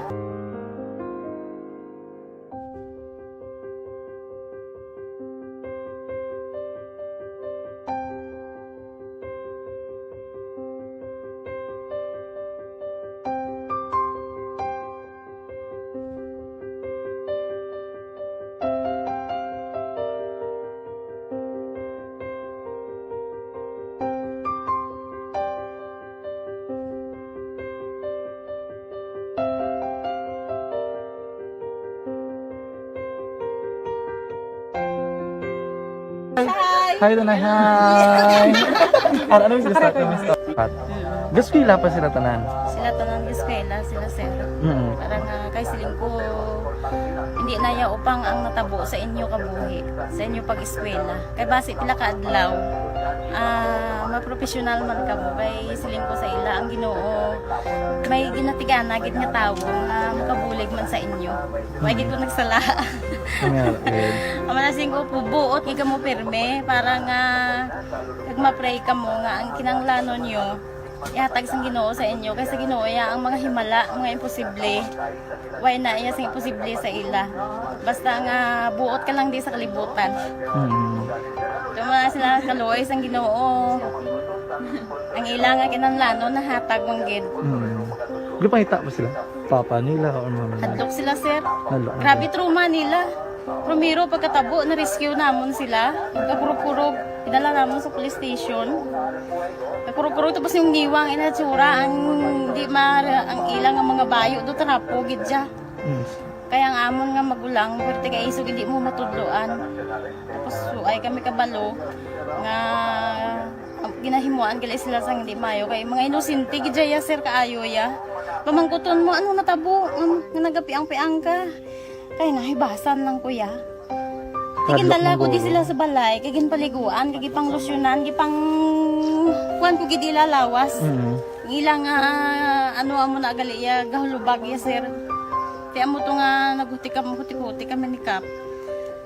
Hi. Hi, Tanay. Hi. Ano, ano yung gusto? Ano yung gusto? Gaskwela pa sila tanan? Sila tanan gaskwela, sila sir. Mm. Para nga kay siling ko, hindi na ya upang ang natabo sa inyo kabuhi, sa inyo pag-eskwela. Kay basi pila ka adlaw, ah, mapropesyonal man kamo. Kay siling ko sa ila, ang Ginoo may ginatigana gid nga tawo nga makabulig man sa inyo. May gid ko nagsala. Nga, eh. Ang manasing ko po, buot nga kamo pirme para nga kag ma-pray kamo nga ang kinahanglanon nyo ihatag sang Ginoo sa inyo, kay sa Ginoo ya ang mga himala, mga imposible. Way na iya sing imposible sa ila. Basta nga buot ka lang di sa kalibutan. Mm. Tuma sila kaluoy sang Ginoo. Ang ila nga kinahanglanon nahatag man gid. Mm. Gipangita ba sila? Papa nila or mama nila? Hadlok sila, sir. Hadlok, Grabe okay. Trauma nila. Primero, pagkatabo, na-rescue namon sila. Kakurog-kurog, idala namon sa police station. Kakurog-kurog, tapos yung niwang inatsura, ang di ma-, ang ilang ang mga bayo, do trapo, gid siya. Mm. Kaya ang amon nga magulang, pwerte kay isog, hindi mo matudloan. Tapos, suay kami kabalo, nga ginahimuan gali sila sang hindi maayo kay mga inosente gid ya, sir, kaayo ya. Pamangkuton mo, ano natabo? Um, nga nagapiang-piang ka. Kay nahibasan lang ko ya. Kay gindala ko di sila sa balay, kay ginpaliguan, kay gipanglusyonan, gipang kuan ko gid ila lawas. Mm. Ang ila nga, ano, amo na gali ya, gahulubag ya, sir. Kaya mo to nga naghuti kam-, huti-huti kami ni Kap.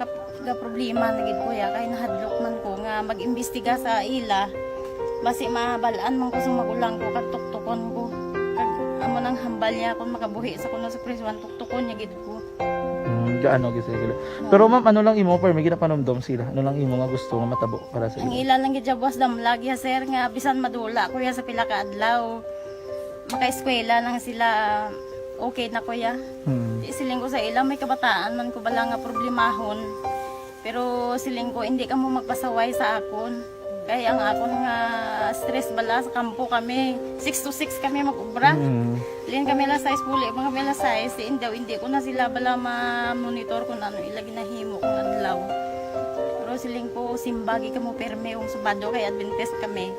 Kap-, ga problema na gid ko ya, kay nahadlok man ko nga mag-imbestiga sa ila. Basi mabal-an man ko sa magulang ko, kag tuktukon ko. Kag amo nang hambal niya kung makabuhi sa kuno sa prisuan, tuktukon niya gid ko. Hmm, gaano gid sila. Pero ma'am, ano lang imo, pero may ginapanumdom sila? Ano lang imo nga gusto nga matabo para sa Ang ila? Ila lang gid siya buwas damlag ya, sir, nga bisan madula ko ya sa pila ka adlaw, makaeskwela lang sila, okay na ko ya. Hmm. Di siling ko sa ila, may kabataan man ko bala nga problemahon. Pero siling ko, hindi ka mo magpasaway sa akon. Kay ang akon nga stress bala sa kampo kami, six to six kami mag-ubra. Hmm. Lin kami alas sais, puli pa kami alas sais. Di, hindi, hindi ko na sila bala ma-monitor kung ano ila ginahimo kung adlaw. Pero siling ko, simbagi ka mo pirme kung Sabado kay Adventist kami.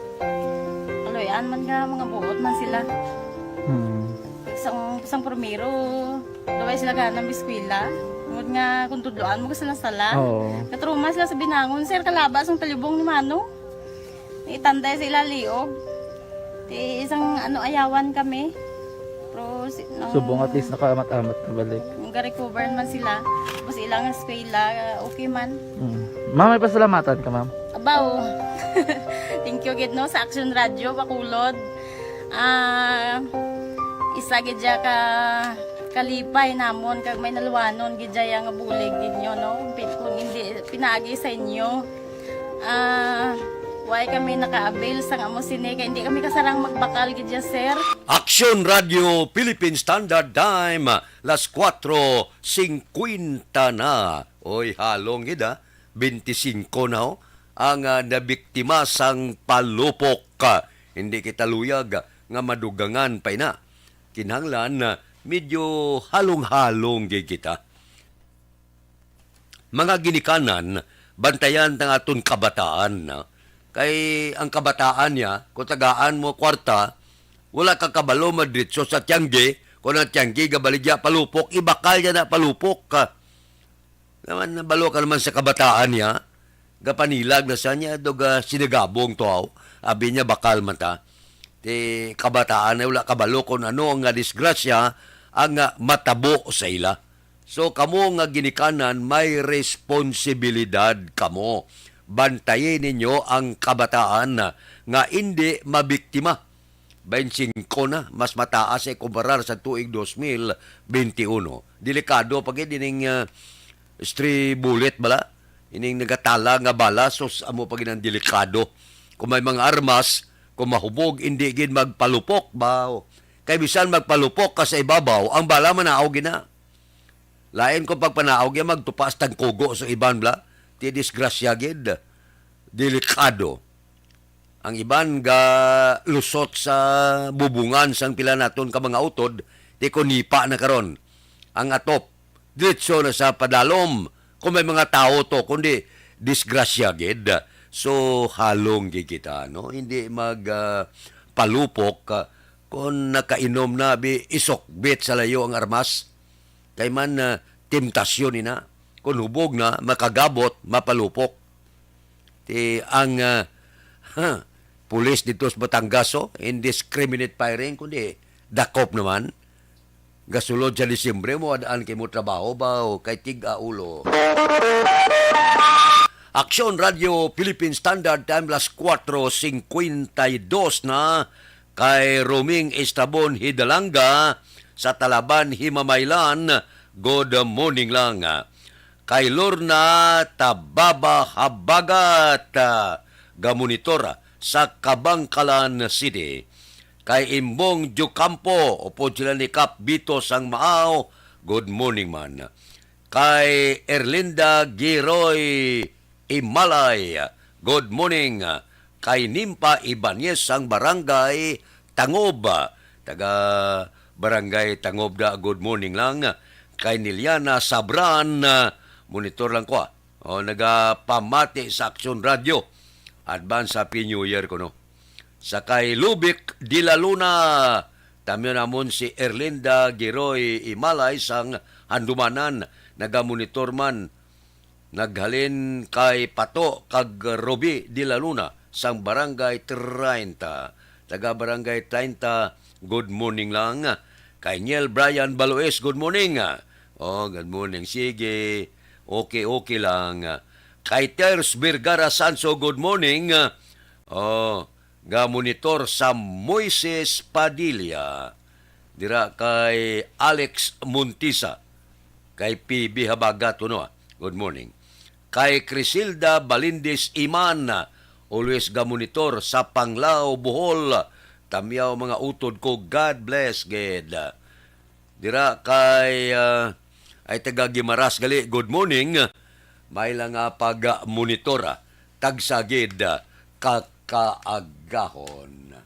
Kaluy-an man nga mga buot man sila. Hmm. Sang, sang primero, daway sila gana mag-eskwela. Tungod nga kung tudloan mo ka sila sala. Oo. Katruma sila sa binangon, sir, kalaba sang talibong ni Mano. Itanday sa ila liog. Ti isang ano, ayawan kami. Pero si, nang Subong at least nakaamat-amat na balik. Nag-recover man sila. Tapos ilang eskwela, okay man. Mm. Ma'am, may pasalamatan ka, ma'am? Abaw. Thank you gid, no, sa Action Radio Bacolod. Ah, isa gid siya ka kalipay namon kag may naluwanon gid siya nga bulig gid nyo, no? Pi-, kung hindi pinaagi sa inyo, ah, why kami naka-avail sang amo sini kay hindi kami kasarang magbakal gid siya, sir. Action Radio Philippine Standard Time, las kuwatro singkwenta na. Oy, halong gid, ah. Bente singko na, oh, ang, ah, nabiktima sang palupok. Ah, hindi kita luyag, ah, nga madugangan pa ina. Kinahanglan, ah, medyo halong-halong gid kita. Mga ginikanan, bantayan ang aton kabataan, ah. Kay ang kabataan niya, kung tagaan mo kwarta, wala ka kabalo, madritso sa tiyanggi, kung ang tiyanggi gabaligya palupok, ibakal niya na palupok ka. Naman, nabalo ka naman sa kabataan niya, gapanilag na sa niya, dog, ah, sinagabong to, aw. Abi niya, bakal man ta. Ti kabataan ay wala kabalo kung ano nga disgrasya ang, ah, matabo sa ila. So, kamo nga ginikanan, may responsibilidad kamo. Bantayi ninyo ang kabataan nga indi mabiktima. Baynte singko na, mas mataas ay kumparar sa tuig dos mil benti uno. Delikado pa gid ining, ah, stray bullet bala, ining nagatala nga bala, sus, amo pa gid ang delikado. Kung may mga armas, kung mahubog, indi gid magpalupok ba? Kay bisan magpalupok ka sa ibabaw, ang bala manaog gid na. Lain kung pagpanaog ya magtupa sa tangkugo sa iban bala, ti disgrasya gid. Delikado. Ang iban ga lusot sa bubungan sang pila naton ka mga utod, ti kunipa na karon. Ang atop, diretso na sa padalom. Kung may mga tawo to, kundi disgrasya gid. So, halong gid kita, no? Hindi mag, ah, palupok, ah, kung nakainom na, bi, isukbit sa layo ang armas. Kay man, ah, temptasyon ina. Kung hubog na, makagabot, mapalupok. Ti ang, ah, ha, pulis dito sa Batangas, oh, indiscriminate firing, kundi dakop naman. Gasulod sa Disyembre mo, adaan kay mo trabaho ba, o kay tig-a ulo. Aksyon Radio Philippine Standard Time, las kuwatro singkwenta y dos na, kay Roming Estabon Hidalanga sa Talaban, Himamaylan, good morning lang. Kay Lorna Tababa Habagat, ah, gamonitor sa Kabangkalan City. Kay Imbong Diocampo, upod sila ni Kap Bito sang Maaw, good morning man. Kay Erlinda Giroy Imalay, good morning. Kay Nimpa Ibanez sang Barangay Tangob, taga Barangay Tangob da, good morning lang. Kay Niliana Sabran, monitor lang ko, ah. O, nagapamati sa Aksyon Radio. Advance Happy New Year kuno. Sa kay Lubic de la Luna, tamyo namon si Erlinda Giroy Imalay sang Handumanan, nagamonitor man. Naghalin kay Pato kag Ruby de la Luna sang Barangay treinta. Taga Barangay treinta, good morning lang. Tainiel Brian Baloes, good morning. Oh, good morning. Sige. Okay, okay lang. Kay Ters Vergara Sanso, good morning. Oh, ga monitor sa Moises Padilla. Dira kay Alex Montisa. Kay P B Habagat, no? Good morning. Kay Crisilda Balindis Iman, always ga monitor sa Panglao, Bohol. Tamyaw mga utod ko, God bless, gid. Dira kay, ah, ay taga Gimaras gali, good morning. May lang nga pag-monitor, ah. Tagsa gid, ah, ka kaagahon.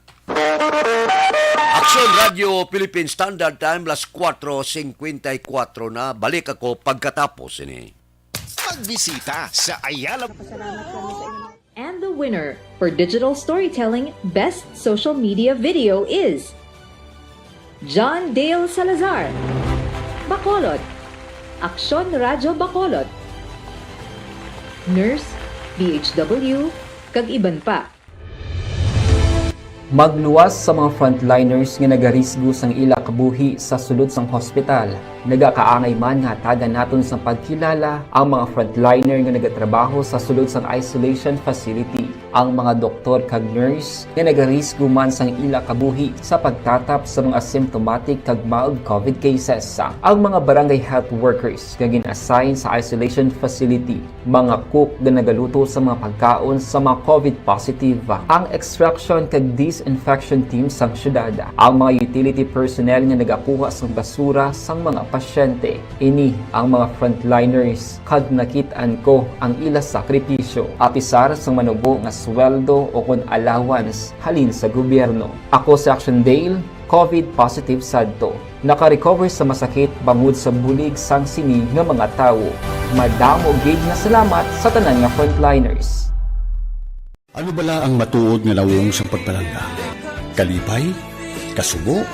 Aksyon Radio Philippine Standard Time, las kuwatro singkwenta y kuwatro na. Balik ako pagkatapos ini. Magbisita sa Ayala. And the winner for digital storytelling best social media video is John Dale Salazar, Bacolod, Aksyon Radyo Bacolod, nurse, D H W, kag iban pa. Magluwas sa mga frontliners nga nagarisgo sang ila kabuhi sa sulod sang hospital. Nagakaangay man nga hatagan naton sang pagkilala ang mga frontliner nga nagatrabaho sa sulod sang isolation facility, ang mga doktor kag nurse nga nagarisgo man sang ila kabuhi sa pagtatap sa mga asymptomatic kag mild covid cases, ang mga barangay health workers nga gin-assign sa isolation facility, mga cook nga nagaluto sa mga pagkaon sa mga covid positive, ang extraction kag disinfection team sang syudad, ang mga utility personnel nga nagakuha sang basura sang mga pasyente. Ini ang mga frontliners kag nakit-an ko ang ila sakripisyo, apisar sang manubo nga sweldo o kon allowance halin sa gobyerno. Ako si Action Dale, covid positive sadto. Naka-recover sa masakit bangod sa bulig sang sini nga mga tawo. Madamo gid nga salamat sa tanan nga frontliners. Ano bala ang matuod nga nawong sang pagpalangga? Kalipay? Kasubo?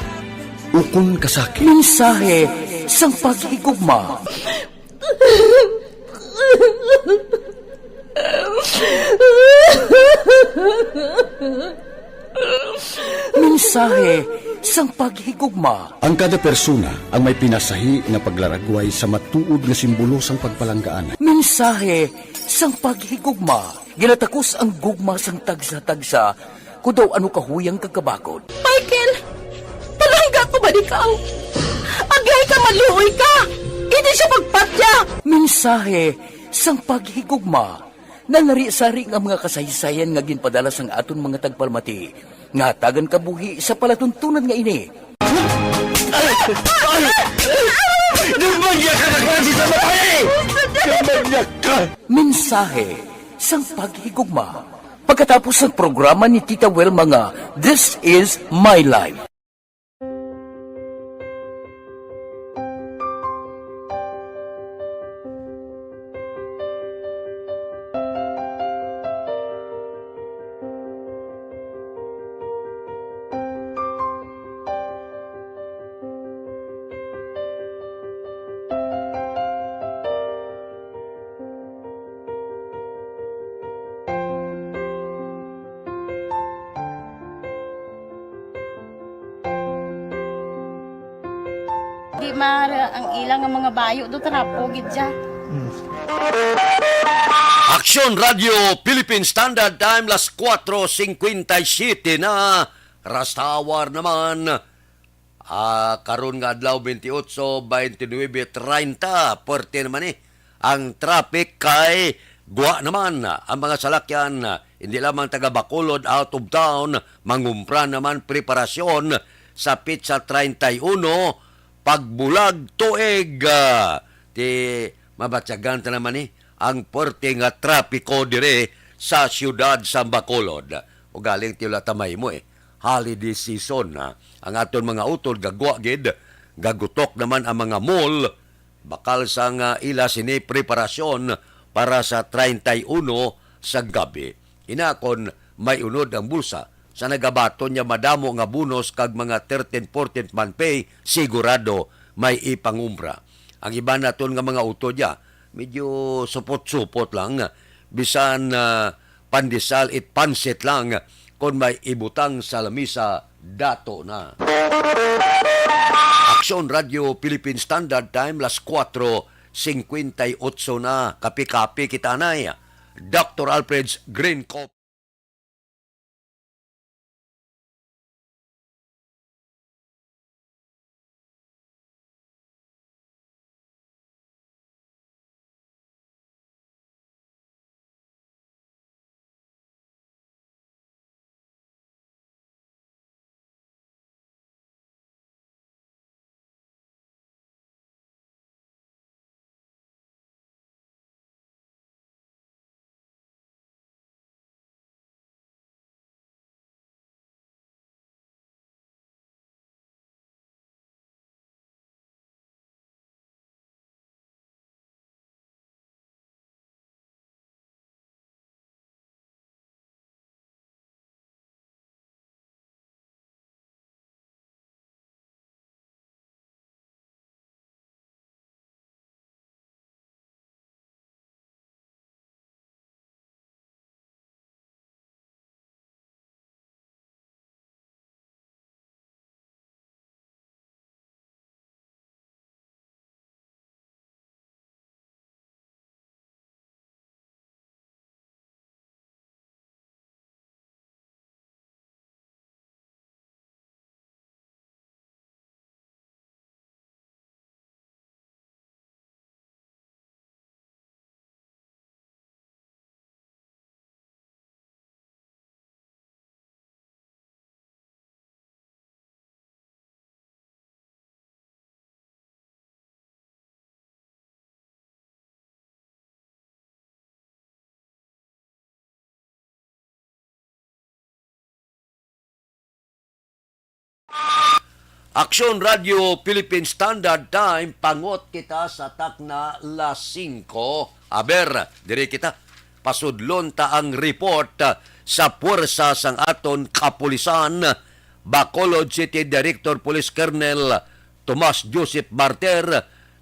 Ukon kasakit? Mensahe sang paghigugma. Mensahe sang paghigugma. Ang kada persona ang may pinasahi nga paglaragway sa matuod nga simbolo sang pagpalanggaan. Mensahe sang paghigugma. Ginatakos ang gugma sang tagsa-tagsa, kon daw ano kahuyang kag kabakod. Michael, palangga ko ba ikaw? Agay ka, maluoy ka! Hindi siya magpatya! Mensahe sang paghigugma. Nalarisari nga mga kasaysayan nga ginpadala sang aton mga tagpalamati nga hatagan kabuhi sa palatuntunan nga ini. Ay! Ay! Demonyo ka na klase sa babae! Demonyo ka! Mensahe sang paghigugma. Pagkatapos sang programa ni Tita Wilma nga This Is My Life. Di mara ang ila nga mga bayo do, trapo gid siya. Aksyon Radio Philippine Standard Time, las kuwatro singkwenta y siyete na, rush hour naman. Ah, karon nga adlaw, twenty-eight, twenty-nine, treinta, puwerte naman ni ang traffic kay gwa naman ang mga salakyan, hindi lamang taga Bacolod, out of town, mangumpra naman, preparasyon sa petsa treinta y uno, pagbulag tuig, ah, ti mabatyagan ta naman ni ang puwerte nga trapiko dire sa siyudad sa Bacolod. Ugaling ti wala ta mahimo, eh. Holiday season, ha. Ang aton mga utod gagwa gid, gagutok naman ang mga mall, bakal sang ila sini preparasyon para sa treinta y uno sa gabi. Ina kon may unod ang bulsa sa nagabaton niya madamo nga bonus kag mga thirteenth, fourteenth month pay, sigurado may ipangumpra. Ang iban naton nga mga utod ya, medyo supot-supot lang, bisan, ah, pandesal it pansit lang Kon may ibutang sa lamisa, dato na. Aksyon Radio Philippine Standard Time, las kuwatro singkwenta y otso na. Kapi-kapi kita, anay. Doktor Alfred's Green Coffee. Aksyon Radio Philippine Standard Time, pangot kita sa takna las singko. Aber, diri kita. Pasudlon ta ang report, ah, sa puwersa sang aton kapulisan. Bacolod City Director Police Colonel Tomas Joseph Martir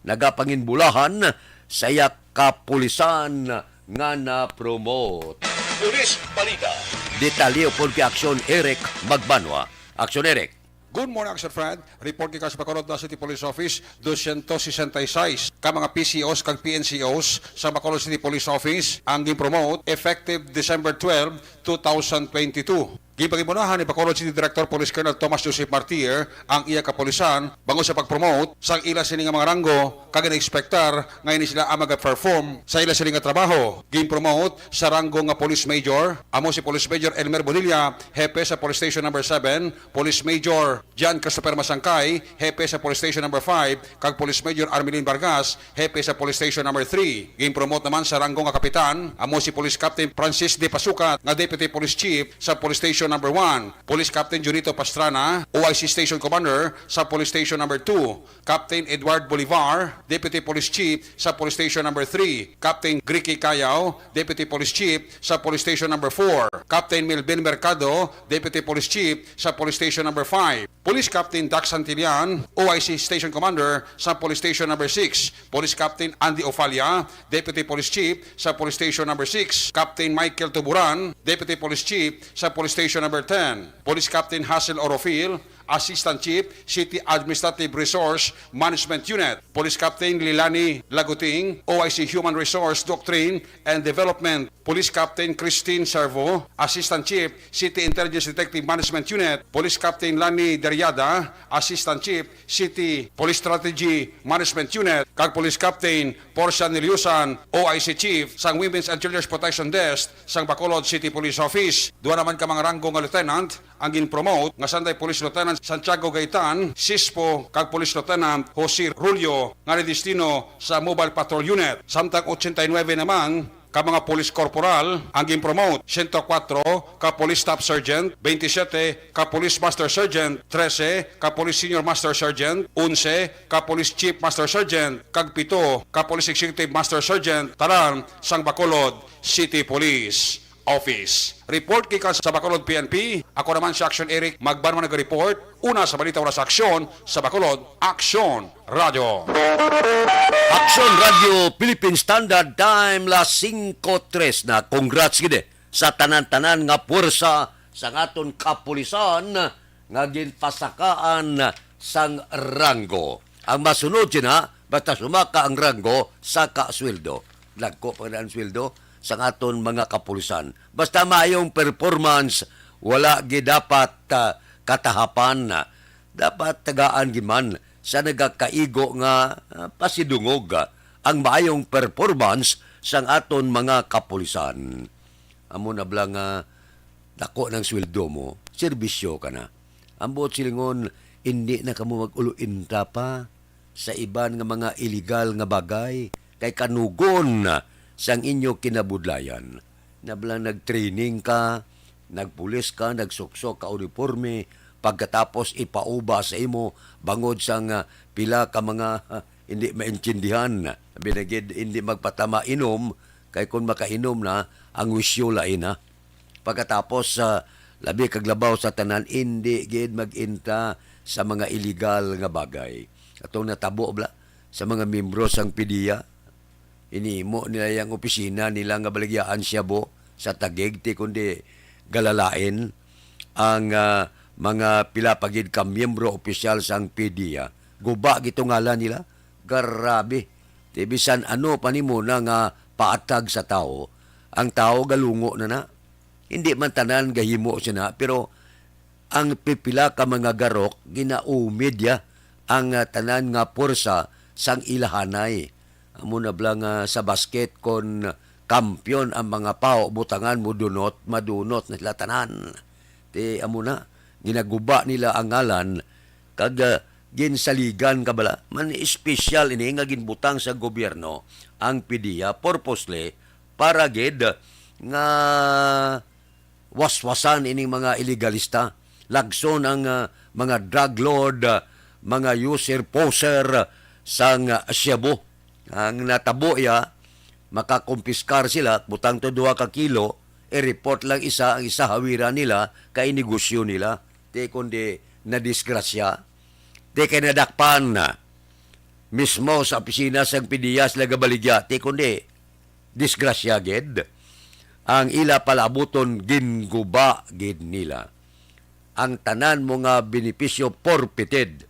nagapanginbulahan sa iya kapulisan nga na-promote. Police Balita. Detalye upod kay Aksyon Eric Magbanwa. Aksyon Eric. Good morning, Action Friend. Report gikan sa Bacolod City Police Office, dosyentos sesenta y seis ka mga P C Os kag P N C Os sa Bacolod City Police Office ang gin-promote effective December twelve, two thousand twenty-two. Ginpangimunahan ni Bacolod City Director Police Colonel Tomas Joseph Martir ang iya kapulisan bangod sa pag-promote sang ila sini nga mga ranggo, kag ginaekspektar nga ini sila ang mag-perform sa ila sini nga trabaho. Gin-promote sa ranggo nga Police Major, amo si Police Major Elmer Bonilla, hepe sa Police Station Number Seven, Police Major John Christopher Masangkay, hepe sa Police Station Number Five, kag Police Major Armelin Vargas, hepe sa Police Station Number Three. Gin-promote naman sa ranggo nga kapitan, amo si Police Captain Francis De Pasukat nga Deputy Police Chief sa Police Station Number One, Police Captain Junito Pastrana, O I C Station Commander sa Police Station Number Two, Captain Edward Bolivar, Deputy Police Chief sa Police Station Number Three, Captain Gricky Cayao, Deputy Police Chief sa Police Station Number Four, Captain Melvin Mercado, Deputy Police Chief sa Police Station Number Five, Police Captain Dax Santillan, O I C Station Commander sa Police Station Number Six, Police Captain Andy Ofalia, Deputy Police Chief sa Police Station Number Six, Captain Michael Tuburan, Deputy Police Chief sa Police Station Number Ten, Police Captain Hazel Orofil, Assistant Chief, City Administrative Resource Management Unit, Police Captain Lilani Laguting, O I C Human Resource Doctrine and Development, Police Captain Christine Servo, Assistant Chief, City Intelligence Detective Management Unit, Police Captain Lani Deriada, Assistant Chief, City Police Strategy Management Unit, kag Police Captain Portia Niliusan, O I C Chief sang Women's and Children's Protection Desk sang Bacolod City Police Office. Duha naman ka mga ranggo nga lieutenant ang gin-promote, nga sanday Police Lieutenant Santiago Gaitan Sispo kag Police Lieutenant Jose Rulio nga nadestino sa Mobile Patrol Unit, samtang ochenta y nuebe naman ka mga police corporal ang gin-promote, siyento kwatro ka police staff sergeant, twenty-seven ka police master sergeant, trese ka police senior master sergeant, onse ka police chief master sergeant, kag pito ka police executive master sergeant, tanan sang Bacolod City Police Office. Report gikan sa Bacolod P N P. Ako naman si Action Eric Magbanwa nag-report. Una sa balita, una sa aksyon sa Bacolod, Aksyon Radio. Aksyon Radio Philippine Standard Time, las singko tres na. Congrats gid, eh, sa tanan-tanan nga puwersa sang aton kapulisan nga ginpasakaan sang ranggo. Ang masunod sina, basta sumaka ang ranggo, saka sweldo. Dagko pa na ang sweldo sang aton mga kapulisan. Basta maayong performance, wala gid dapat, ah, katahapan. Dapat tagaan gid man sa nagakaigo nga, ah, pasidungog, ah, ang maayong performance sang aton mga kapulisan. Amo na bala nga dako ng sweldo mo, serbisyo ka na. Ang buot silingon, hindi na kamo mag-ulo-inta pa sa iban nga mga iligal nga bagay, kay kanugon sang inyo kinabudlayan. Na bala nag-training ka, nagpulis ka, nagsuksok ka uniforme, pagkatapos ipauba sa imo bangod sang, ah, pila ka mga, ah, hindi maintindihan. Sabi na gid, hindi magpatama inom, kay kung makainom na, ang wisyo lain na. Pagkatapos, sa labi kag labaw sa tanan, indi gid mag-inta sa mga iligal nga bagay. Atong natabo bala sa mga miyembro sang PDEA, inimo nila yang opisina nila nga baligyaan siya bo sa Taguig, ti kundi galalain ang, ah, mga pila pa gid ka miyembro opisyal sang PDEA. Guba gitungalan nila. Grabe. Ti bisan ano pa nimo na nga paatag sa tawo, ang tawo galungo na na. Hindi man tanan gahimo sina, pero ang pipila ka mga garok ginaumid ya ang, ah, tanan nga pwersa sang ilahanay. Amo na bala nga sa basket, kon kampiyon ang mga paho, butangan mo dunot, madunot na sila tanan. Ti amo na, ginaguba nila ang ngalan, kag, ah, ginsaligan ka bala. Man, espesyal ini nga ginbutang sa gobyerno ang PDEA purposely para gid nga waswasan ining mga ilegalista. Lagson ang, ah, mga drug lord, ah, mga user poser sang, ah, shabu. Ang natabo ya, makakumpiskar sila, butang to duha ka kilo, i-report lang isa, ang isa hawiran nila, kay negosyo nila. Ti kundi nadisgrasya, ti kay nadakpan na mismo sa opisina sang PDEA sila gabaligya, ti kundi disgrasya gid. Ang ila palaabuton ginguba gid nila. Ang tanan mo nga benepisyo forfeited.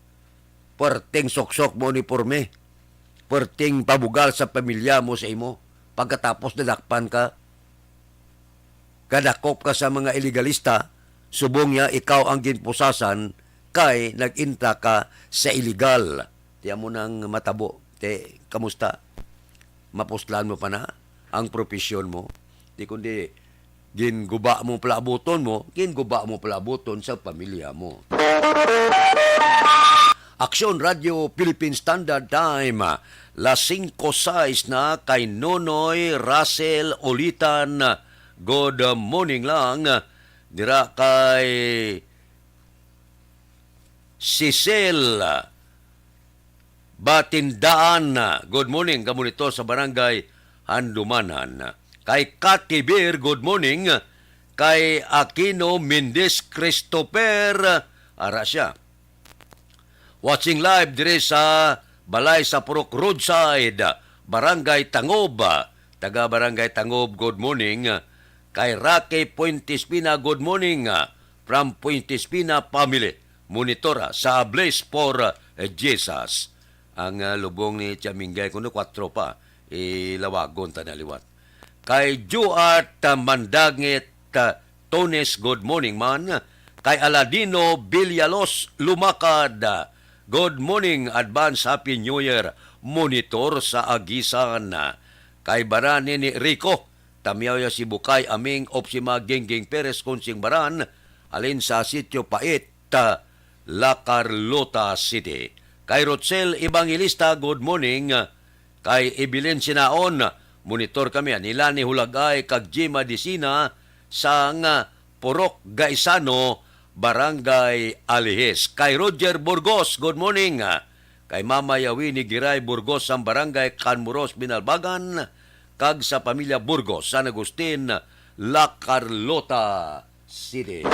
Perting suksok mo uniporme. Perting pabugal sa pamilya mo sa imo. Pagkatapos nadakpan ka, kadakop ka sa mga ilegalista, subong niya ikaw ang ginpusasan kay nag-inta ka sa iligal. Ti amo nang matabo. Ti, kamusta? Mapuslan mo pa na ang propesyon mo? Ti kundi ginguba mo palaabuton mo, ginguba mo palaabuton sa pamilya mo. Aksyon Radio Philippine Standard Time, las singko sais na kay Nonoy Russell Ulitan. Good morning lang. Dira kay Cecil Batindaan, good morning, kamo dito sa Barangay Handumanan. Kay Kati Beer, good morning. Kay Aquino Mendez Christopher, ara siya. Watching live diri sa balay sa Purok Roadside, Barangay Tangob. Taga Barangay Tangob, good morning. Kay Rocky Puentespina, good morning. From Puentespina family, monitor sa Blaze for Jesus. Ang, ah, lubong ni Chamingay kuno kwatro pa, ilawagon ta na liwat. Kay Juat, ah, Mandangit, ah, Tones, good morning man. Kay Aladino Villalos Lumakad, ah, good morning, advance Happy New Year. Monitor sa Agisan. Kay Barani ni Rico, Tamyaw ya si Bukay Aming Opsima Gingging Perez Kunsing Baran, halin sa Sitio Pait, ah, La Carlota City. Kay Rochelle Evangelista, good morning. Kay Evelyn Sinaon, monitor kami. Nila ni Hulagay kag Jima Disina sang, ah, Purok Gaisano, Barangay Alihis. Kay Roger Burgos, good morning. Kay Mama Yawi ni Giray Burgos sang Barangay Canmuros, Binalbagan, kag sa pamilya Burgos, San Agustin, La Carlota City.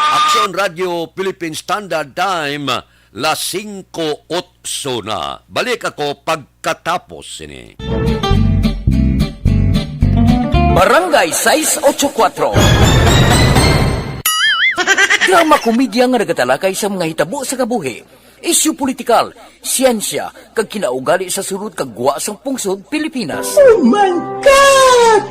Aksyon Radio Philippine Standard Time, las singko otso na. Balik ako pagkatapos sini. Barangay sais otso kuwatro. Drama komedya nga nagatalakay sa mga hitabo sa kabuhi, isyu politikal, siyensya, kag kinaugali sa sulod kag gwa sang pungsod Pilipinas. Oh my God!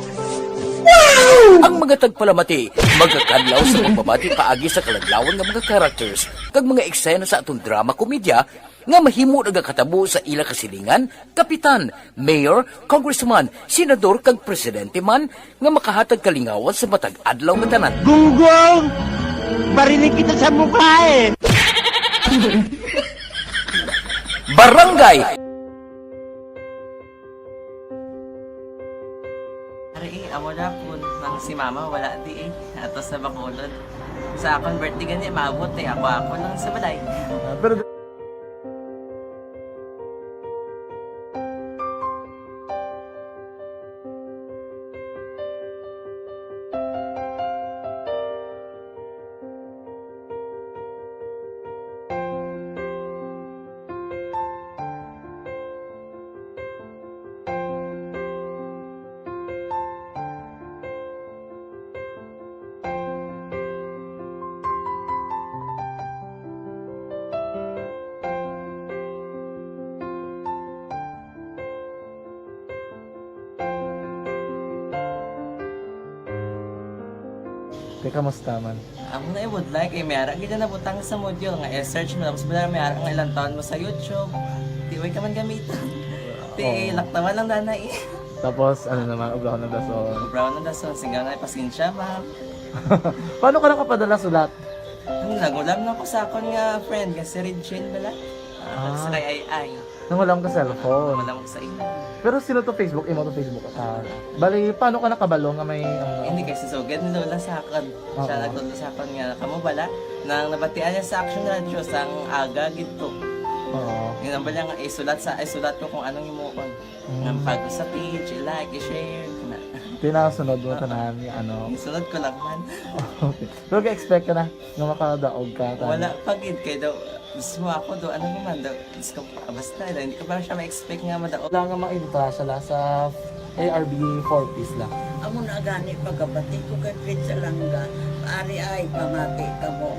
Wow! Ang mga tagpalamati magakadlaw sa pagbabati paagi sa kaladlawan nga mga characters kag mga eksena sa aton drama komedya nga mahimo nagakatabo sa ila kasilingan, kapitan, mayor, congressman, senador, kag presidente man nga makahatag kalingawan sa matag adlaw nga tanan. Gunggong! Barinig kita sa mukha eh! Barangay! Ari, eh, amo na po. Nang si mama, wala di eh. Ato sa Bacolod. Sa akon birthday gani, maabot eh. Ako, ako lang sa balay. Ah, pero Te, kamusta man? Amo na i-would like, eh, may ara gid na nabutang sa module nga i-search mo, tapos bala may ara nga ilang taon mo sa YouTube. Di way ka man gamitan. Ti, oo, laktawan lang dana eh. Tapos, ano naman, ubraw ng dason. Ubraw ng dason, singgaw na, pasensya, ma'am. Paano ka nakapadala sulat? Ano, nagulam na ko sa akon nga friend, nga si Regine bala. Ah, ah, sa kay Ay Ay. Nangulam ka cellphone. Wala mo sa imo. Pero sino to Facebook? Imo to Facebook? Ah, bali, paano ka nakabalo nga may, ano? Hindi, kay si Sugad ni Lola sa akon. Oo. Siya nagtudlo sa akon nga, kamo bala, nang nabatian niya sa Action Radio, sang aga gid to. Oo. Yun ang bala nga, isulat sa, isulat ko kung anong himuon. Mm. Nang pag sa page, i-like, i-share, na. Tinasunod mo, oo, tanan, ano? Isunod ko lang man. Okay. Pero ga-expect ka na nga makadaog ka, tanan? Wala pa gid, kay daw, gusto mo ako daw, ano naman daw, Diyos ko, ah, basta, hindi ko pa siya ma-expect nga madaog. Wala nga maintra siya la sa A R B four Ps la. Amo na gani pagkabati ko kay Fred Salanga, ari ay pamati kamo.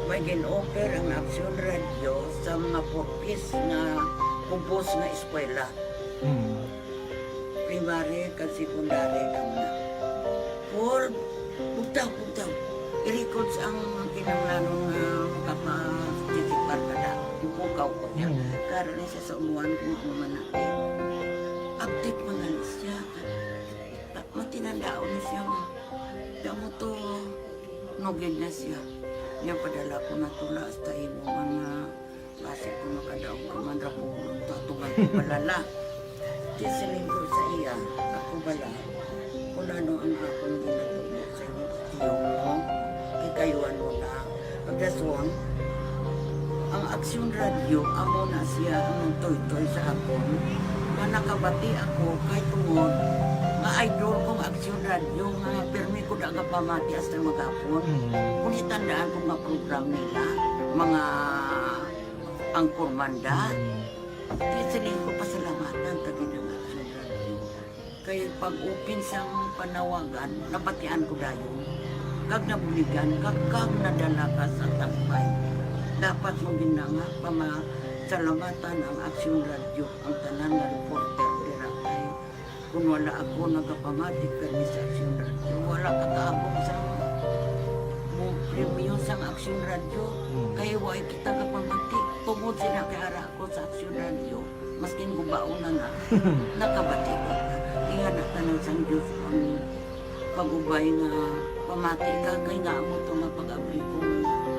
May gin-offer ang Aksyon Radio sa mga four Ps nga kubos nga eskwela. Mm. Primary kag secondary daw na. Paul, bugtaw, bugtaw. I-records ang kinahanglanon nga makapa-, participar ka na. Ipukaw ko niya. Mm. Karon ni siya sa umuan kung ano man na. Update man gani siya. Ta-, matinandaon ni siya nga. Kamo to, nugid na siya. Niya padala ko na tula hasta imo man nga Basi kung makadaog ka man ra ko, tatuman ko bala la. Di siling ko sa iya, ako bala, kung ano ang akong ginatubo sa imong tiyo mo, kikayuan mo na. Pagdason, ang Aksyon Radio, amo na siya ang nagtoytoy sa akon. Nga nakabati ako, kay tungod, nga idol kong Aksyon Radio, nga pirmi ko da nga pamati hasta maghapon. Mm. Kung itandaan ko nga program nila, mga Ang Kurmanda, mm, di siling ko pasalamatan ta gid ang Aksyon Radio. Kay pag-open sang panawagan, nabatian ko dayon. Kag nabuligan, kag, kag nadala ka sa tambay. Dapat mo gid na nga pamasalamatan ang Aksyon Radio, ang tanan nga reporter dira kay Kung wala ako nagapamati kani sa Aksyon Radio, wala ka kaabot sa mo premyo sang Aksyon Radio. Hmm. Kay wa kita kapamati. Tungod sila kay ara ako sa Aksyon Radio. Maskin gubaon na na, nakabati ko. Ingana tanan sang Diyos ang pag-ubay nga pamati ka kay nga amo to nga pag-abli ko.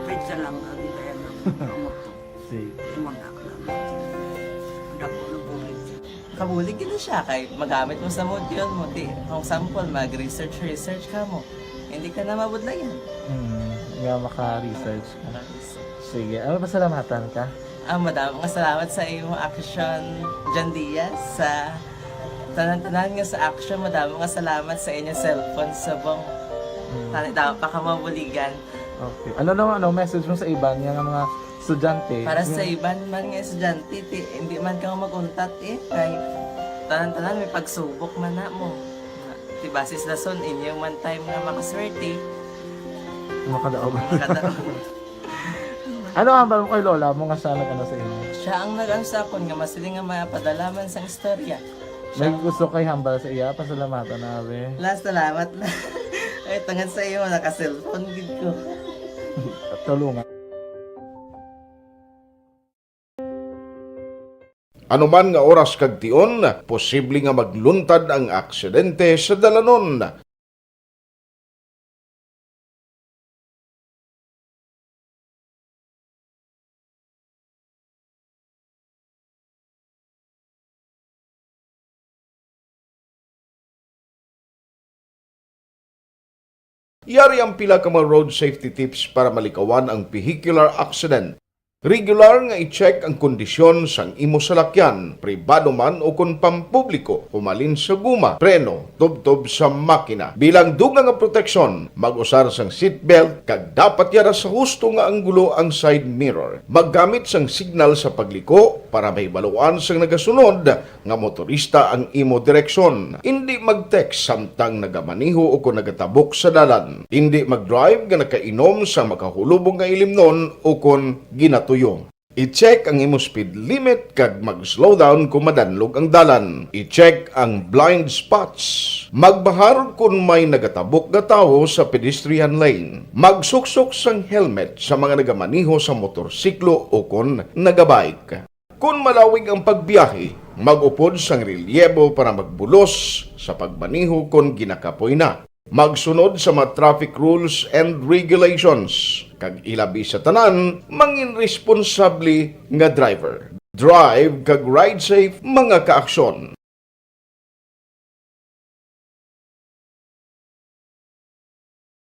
Pwede sa lang agi kaya nga amo to. Sige. Imo na lang. Dako na bulig. Kabulig gid na siya kay magamit mo sa module mo. Ti, kung sample, mag-research, research ka mo. Hindi ka na mabudlayan. Hmm, nga maka-research ka. Maka-research. Sige, ano, pasalamatan ka? Ah, madamo nga salamat sa imo Action, John Diaz, sa tanan-tanan nga sa Action. Madamo nga salamat sa inyo cellphone subong. Hmm. Tani, damo pa ka mabuligan. Okay. Ano naman, ano, message mo sa iban nga mga estudyante? Para sa iban man nga estudyante, ti, hindi man ka mag-untat eh. Kay tanan-tanan may pagsubok man na mo. Ti, basis dason, inyo man time nga makaswerte. Makadaog. Makadaog. Ano ang hambal mo kay lola mo nga siya nag-ano sa imo? Siya ang nag-ano sa akon nga masiling nga mapadala man sang istorya. May gusto kay hambal sa iya, pasalamatan na, abi. La, salamat na. Ay, tungod sa imo, naka-cellphone gid ko. Tulungan. Ano man nga oras kag tion, posible nga magluntad ang aksidente sa dalanon. Yari ang pila ka mga road safety tips para malikawan ang vehicular accident. Regular nga i-check ang kondisyon sang imo salakyan, pribado man o kon pampubliko, humalin sa guma, preno, tubtob sa makina. Bilang dugang nga proteksyon, mag-usar sang seatbelt kag dapat yara sa husto nga anggulo ang side mirror. Maggamit sang signal sa pagliko para mahibaluan sang nagasunod nga motorista ang imo direksyon. Indi mag-text samtang nagamaneho o kon nagatabok sa dalan. Indi mag-drive nga nakainom sa makahulubong nga ilimnon o kon ginatuyo. I-check ang imo speed limit kag mag-slow down kon madanlog ang dalan. I-check ang blind spots. Magbahar kon may nagatabok nga tawo sa pedestrian lane. Magsuksok sang helmet sa mga nagamaneho sa motorsiklo o kon nagabike. Kon malawig ang pagbiyahe, mag-upod sang relyebo para magbulos sa pagmaneho kon ginakapoy na. Magsunod sa mga traffic rules and regulations, kag ilabi sa tanan, mangin responsable nga driver. Drive kag ride safe, mga kaaksyon.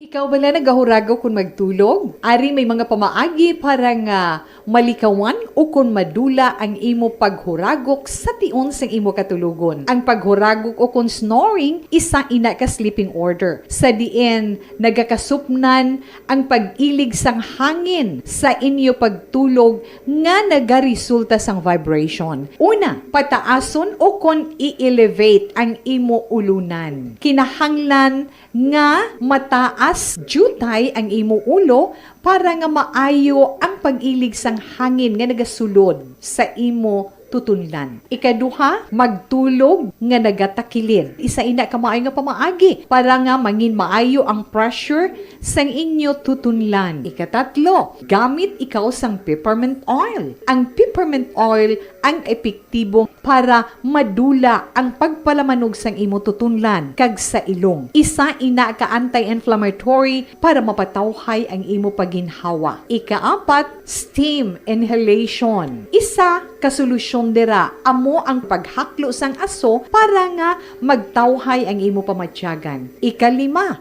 Ikaw bala nagahuragok kon magtulog? Ari may mga pamaagi para nga malikawan o kon madula ang imo paghuragok sa tion sang imo katulogon. Ang paghuragok o kon snoring, isa ina ka sleeping order, sa diin nagakasupnan ang pag-ilig sang hangin sa inyo pagtulog nga nagaresulta sang vibration. Una, pataason o kon i-elevate ang imo ulunan. Kinahanglan nga mataas diutay ang imo ulo para nga maayo ang pag-ilig sang hangin nga nagasulod sa imo tutunlan. Ikaduha, magtulog nga nagatakilid. Isa ina ka maayo nga pamaagi para nga mangin maayo ang pressure sang inyo tutunlan. Ikatatlo, gamit ikaw sang peppermint oil. Ang peppermint oil ang epektibo para madula ang pagpalamanog sang imo tutunlan kag sa ilong. Isa ina ka anti-inflammatory para mapatawhay ang imo paginhawa. Ikaapat, steam inhalation. Isa ka solusyon dira amo ang paghaklo sang aso para nga magtawhay ang imo pamatyagan. Ikalima,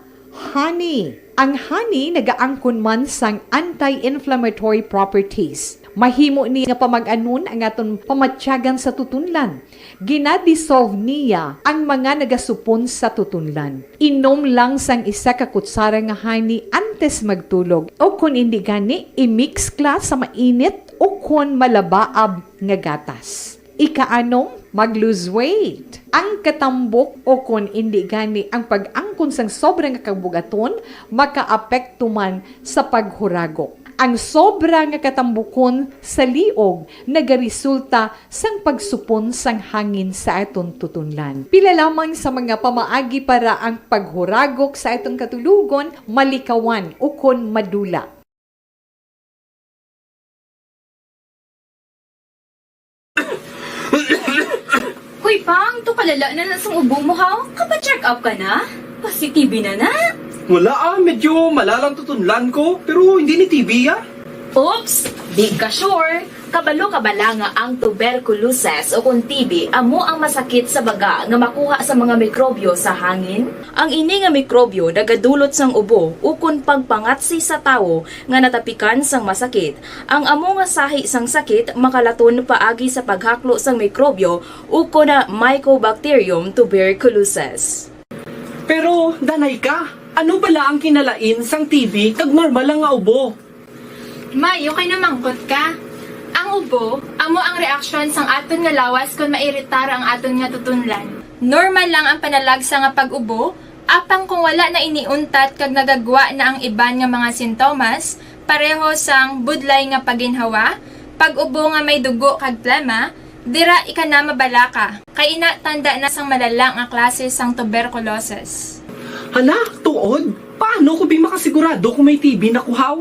honey. Ang honey nagaangkon man sang anti-inflammatory properties. Mahimo ni nga pamag-anon ang aton pamatyagan sa tutunlan. Gina-dissolve niya ang mga nagasupon sa tutunlan. Inom lang sang isa ka kutsara nga honey antes magtulog, o kon indi gani, i-mix kla sa mainit o kon malabaab nga gatas. Ikaanom, mag-lose weight. Ang katambok o kon indi gani ang pag-angkon sang sobra nga kabug-aton makaapekto man sa paghuragok. Ang sobra nga katambukon sa liog nagaresulta sang pagsupon sang hangin sa aton tutunlan. Pila lamang sa mga pamaagi para ang paghuragok sa aton katulogon malikawan o kon madula. Hoy, Pang, to kalala na na sang ubo mo, ha? Kapa-check up ka na? Pasi-T B na na? Wala, ah, medyo malalang tutunlan ko, pero hindi ni T B, ah. Oops! Di ka sure. Kabalo ka bala nga ang tuberculosis o kon T B amo ang masakit sa baga nga makuha sa mga mikrobyo sa hangin? Ang ini nga mikrobyo nagadulot sang ubo ukon pagpangatsi sa tawo nga natapikan sang masakit. Ang amo nga sahi sang sakit makalaton paagi sa paghaklo sang mikrobyo ukon Mycobacterium tuberculosis. Pero, danay ka, ano bala ang kinalain sang T B kag normal lang nga ubo? May, okay na mangkot ka. Ang ubo, amo ang reaksyon sang aton nga lawas kon mairitar ang aton nga tutunlan. Normal lang ang panalagsa nga pag-ubo Apang kung wala na ini untat kag nagagwa na ang iban nga mga sintomas, pareho sang budlay nga paginhawa, pag-ubo nga may dugo kag plema, dira ika na mabalaka, kay ina tanda na sang malala nga klase sang tuberculosis. Hala, tuod? Paano ko bi makasigurado kung may T B na ko haw?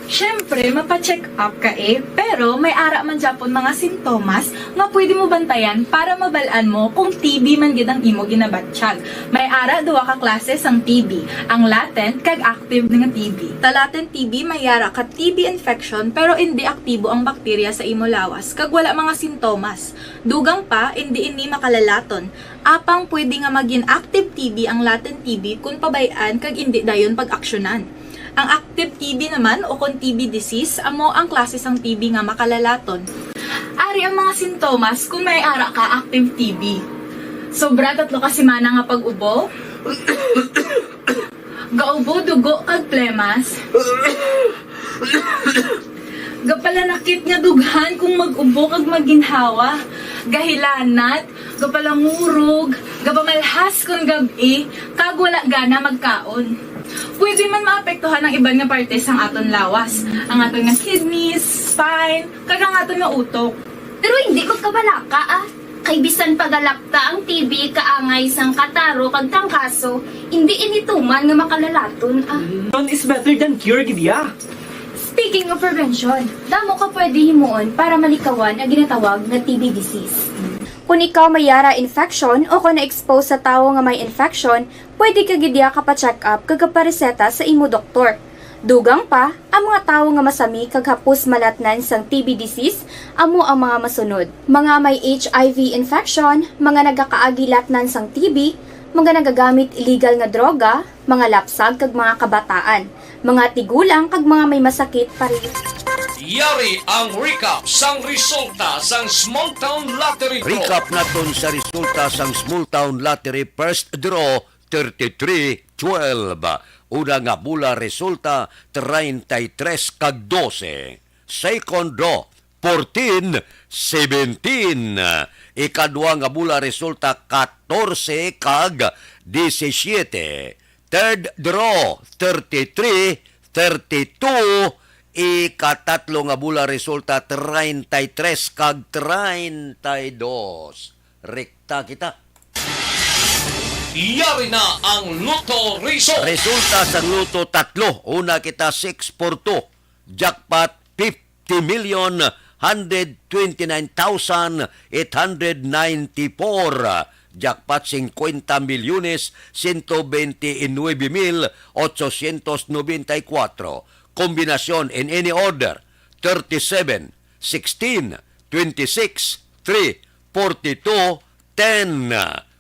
Siyempre, mapa-check up ka eh, pero may ara man gyapon mga sintomas nga pwede mo bantayan para mabal-an mo kung T B man gid ang imo ginabatyag. May ara duha ka klase sang T B, ang latent kag active nga T B. Sa latent T B, may ara ka T B infection pero indi aktibo ang bakterya sa imo lawas kag wala mga sintomas. Dugang pa, indi ini makalalaton. Apang pwede nga magin active T B ang latent T B kon pabay-an kag indi dayon pag-aksyonan. Ang active T B naman, o kon T B disease, amo ang klase sang T B nga makalalaton. Ari ang mga sintomas kon may ara ka active T B. Sobra tatlo ka semana nga pag-ubo. Gaubo dugo kag plemas. Gapalanakit nga dughan kung mag-ubo kag maginhawa. Gahilanat, gapalangurog, gapamalhas kon gab-i, kag wala gana magkaon. Pwede man maapektuhan ang iban nga parte sang aton lawas, ang aton nga kidneys, spine, kag ang aton nga utok. Pero hindi ko kabalaka, ah. Kay bisan pagalakta ang T B kaangay sang kataro kag tangkaso, hindi ini tuman nga makalalaton, ah. Prevention is better than cure, gid ya. Speaking of prevention, damo ka pwede himuon para malikawan ang ginatawag nga T B disease. Kung ikaw may yara infection o kung na-expose sa tawo nga may infection, pwede ka gid ya kapa-check up kag kapareseta sa imo doktor. Dugang pa, ang mga tawo nga masami kag hapos malatnan sang T B disease amo ang mga masunod: mga may H I V infection, mga nagakaagi latnan sang T B, mga nagagamit illegal nga droga, mga lapsag kag mga kabataan, mga tigulang kag mga may masakit pa rin. Yari ang recap sang resulta sang Small Town Lottery Draw. Recap naton sa resulta sang Small Town Lottery First Draw, thirty-three twelve. Una nga bola resulta, treinta y tres kag dose. Second draw, fourteen seventeen. Ikadua nga bola resulta, katorse kag disisiete. Third draw, thirty-three thirty-two. Ikatatlo nga bola resulta, treinta y tres kag treinta y dos. Rekta kita. Yari na ang Lotto Result. Resulta sang Lotto tatlo. Una kita, six four two. Jackpot, fifty million, hundred twenty-nine thousand, eight hundred ninety-four. Jackpot, cincuenta milyones, ciento veintinueve mil, ochocientos noventa y cuatro. Kombinasyon in any order, thirty-seven, sixteen, twenty-six, three, forty-two, ten.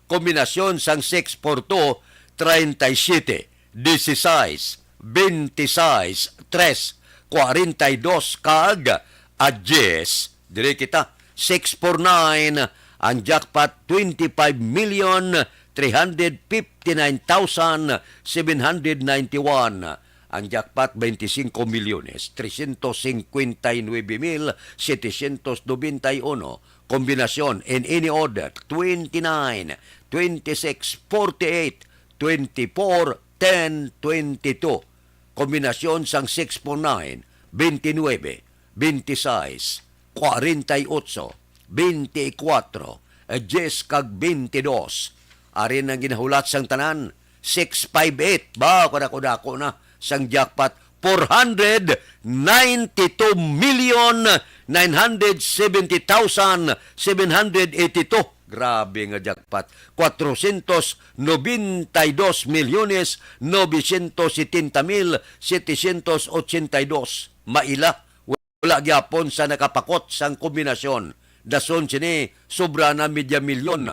Kombinasyon sang six four two, treinta y siete, dieciséis, veintiséis, tres, cuarenta y dos, kag a diez. Diri kita, six four nine, ang jackpot, twenty-five million, three hundred fifty-nine thousand, seven hundred ninety-one. Ang jackpot, veinticinco milyones, trescientos cincuenta y nueve mil, setecientos noventa y uno. Kombinasyon, in any order, twenty-nine, twenty-six, forty-eight, twenty-four, ten, twenty-two. Kombinasyon sang six four nine, veintinueve, veintiséis, cuarenta y ocho, veinticuatro, diez kag veintidós. Ari ang ginahulat sang tanan, six five eight. Ba, kadako-dako na sang jackpot, four hundred ninety-two million nine hundred seventy thousand seven hundred eighty-two. Grabe nga jackpot. Cuatrocientos noventa y dos milyones novecientos setenta mil setecientos ochenta y dos. Maila, wala gyapon sa nakapakot sang kombinasyon. Dason sini, sobra na media milyon.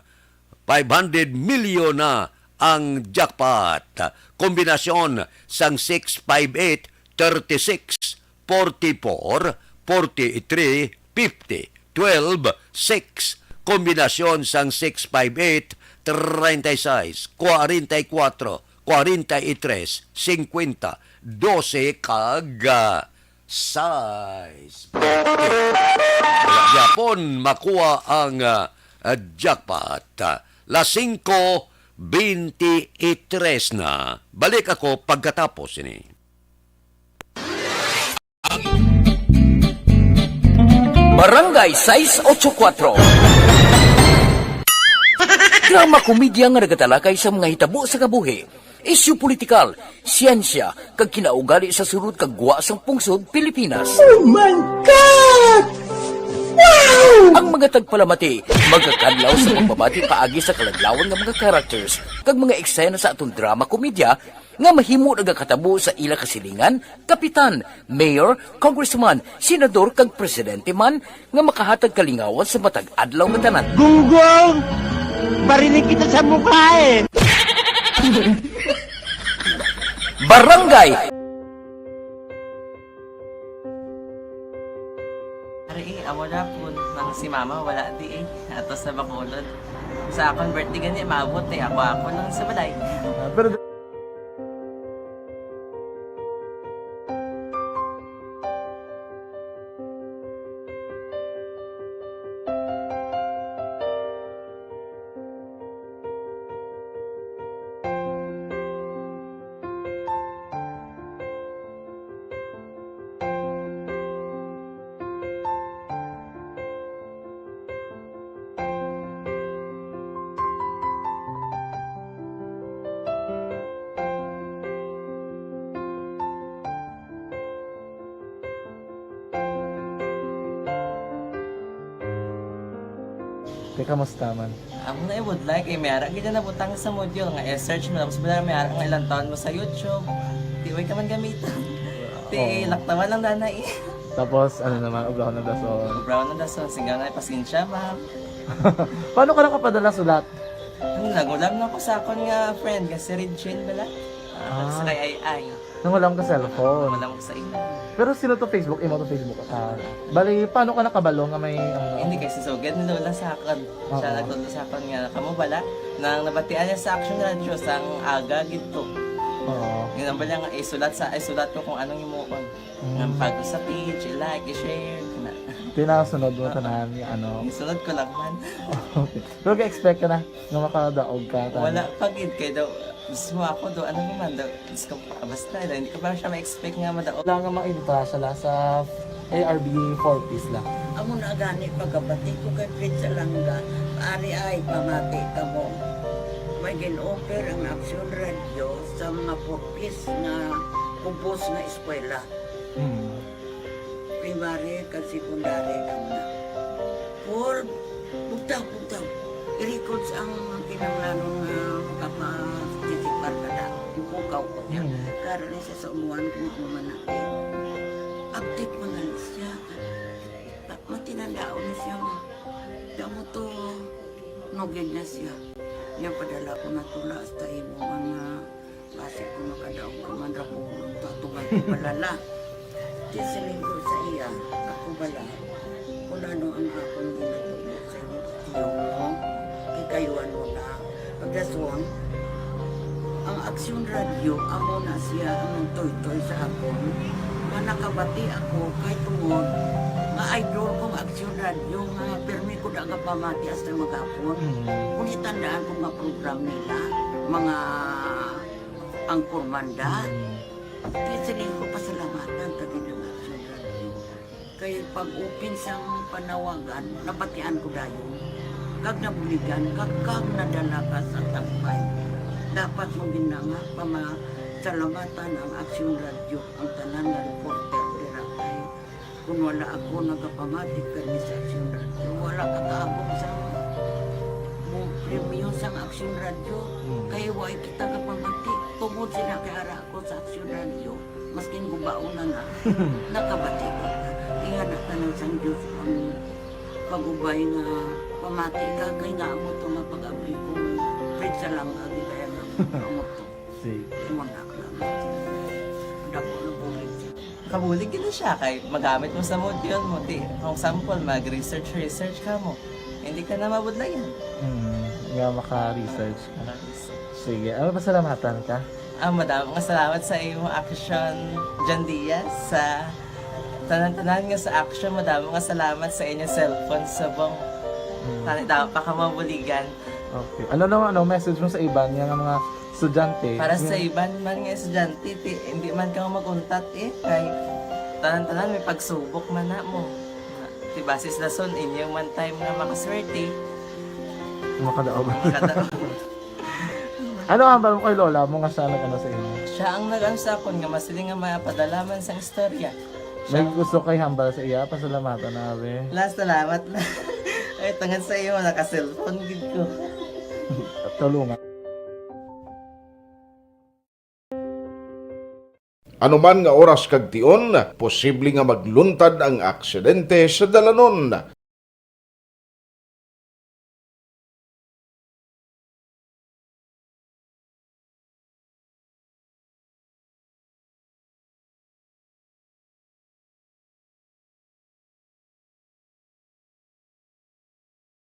Five hundred milyon na ang jackpot. Kombinasyon sang six five eight, thirty-six, forty-four, forty-three, fifty, twelve, six. Kombinasyon sang six five eight, treinta y seis, cuarenta y cuatro, cuarenta y tres, cincuenta, doce, kag, ah, sais. Wala gyapon makuha ang, ah, ah, jackpot. Las singko Twenty-three na. Balik ako pagkatapos ini. Barangay sais ocho kuatro. Drama komedya nga nagatalakay sa mga hitabo sa kabuhi, isyu politikal, siyensya, kag kinaugali sa sulod kag gwa sang pungsod Pilipinas. Oh my God! Wow! Ang mga tagpalamati magakadlaw sa pagbabati paagi sa kaladlawan nga mga characters kag mga eksena sa aton drama komedya nga mahimo nagakatabo sa ila kasilingan, kapitan, mayor, congressman, senador, kag presidente man nga makahatag kalingawan sa matag adlaw nga tanan. Gunggong! Barinig kita sa mukha eh! Barangay Ari, eh, amo na po nang si mama wala di eh. Ato sa Bacolod. Sa akong birthday gani, maabot eh. Ako, ako lang sa balay. Ah, pero Te, kamusta man? Amo na ibudlay kay may ara gid na butang sa module nga i-search mo, tapos wala may ara nga ilang taon mo sa YouTube. Di way ka man gamiton. Ti Oo. Laktawan lang dana eh. Tapos, ano naman, obrahon ng dason. Obrahon ng dason, singga na, pasensya, ma'am. Paano ka nakapadala sulat? Ano, nagulam na ko sa akon nga friend, nga si Regine bala. Ah, Ah. Sa kay Ay Ay. Nangulam ka cellphone. Nangulam ko sa imo. Pero sino to Facebook? Imo to Facebook? Ah, bali, paano ka nakabalo nga may, ano? Hindi, kay si Sugad ni Lola sa akon. Siya Oo. Nagtudlo sa akon nga, kamo bala, nang nabatian niya sa Action Radio, sang aga gid to. Oo. Yun ang bala nga, isulat sa, isulat ko kung anong imuon. Mm. Nga pag sa page, i-like, i-share, kana. Tinasunod mo Oo. Tanan, yung ano. Isunod ko lang man. Okay. Pero ga-expect ka na nga makadaog ka, tanan? Wala pa gid, kay daw, mismo ako daw, ano naman daw, Diyos ko, basta, hindi ko pa siya ma-expect nga madaog. Wala nga mainta siya la sa A R B four Ps la. Amo na gani pagkabati ko kay Fred Salanga, ari ay pamati kamo. May gin-offer ang Action Radio sa mga four Ps nga kubos nga eskwela. Hmm. Primary kag secondary kamo na. Paul, bugtaw, bugtaw. I-records ang kinahanglanon nga makaparticipar ka na. Ipukaw ko niya. Mm. Karon ni sa umuan kung ano man natin. Update man na siya. Ta-, matinandaan ni siya, ma. Kamo to, nugid na siya. Niya padala ko na tula hasta imo mga Basi kung makadaog ka man ra ko, tatugan ko bala la. Di siling ko sa iya, ako bala, kung ano ang akong ginatubo sa inyo, tiyo mo, kikayuan mo na. Pagdason, ang Aksyon Radio, amo na siya ang nagtoytoy sa akon. Nga nakabati ako, kay tungod, nga idol kong Aksyon Radio, nga pirmi ko da nga pamati hasta maghapon. Mm. Kung itandaan ko nga program nila, mga Ang Kurmanda. Mm. Kaya siling ko pasalamatan ka din ang Action Radio. Kay pag-open sang panawagan, nabatian ko dayon. Kag nabuligan, kag, kag nadala ka sa tampay. Dapat mo gid na nga pamasalamatan ang Action Radio, ang tanan nga reporter dira kay Kung wala ako nagapamati kani sa Aksyon Radio, wala ka kaabot sa mo premyo sang Aksyon Radio. Hmm. Kay way kita gapamati. Tungod sila kay ara ako sa Aksyon Radio, maskin gubaon na na, nakabati ko. Kaya na tanan sang Diyos ang pag-ubay nga pamati ka, kay nga amo to nga pag-abli ko, Fred Salanga, di kaya nga amo to. Sige. Imo na, dako na bulig. Kabulig gid na siya kay magamit mo sa module mo. Di, kung example, mag-research, research ka mo. Hindi ka na mabudlayan. Hmm, nga maka-research ka. Maka-research. Sige, ano, pasalamatan ka? Ah, madamo nga salamat sa imo, Action John Diaz, sa tanan-tanan nga sa Action. Madamo nga salamat sa inyo cellphone subong. Hmm. Tani, damo pa ka mabuligan. Okay. Ano naman, ano, message mo sa iban nga mga estudyante? Para sa Nga iban man nga estudyante, ti, hindi man ka mag-untat eh. Kay tanan-tanan may pagsubok man na mo. Nga, ti basis dason, inyo man time nga makaswerte, Makadaog. makadaog. Ano ang hambal mo kay lola mo nga siya nag-ano sa imo? Siya ang nag-ano sa akon nga masiling nga mapadala man sang istorya. May Siya, gusto kay hambal sa iya, pasalamatan na abi. La, salamat na. Ay, tungod sa iyo, naka-cellphone gid ko. Tulungan. Ano man nga oras kag tion, posible nga magluntad ang aksidente sa dalanon.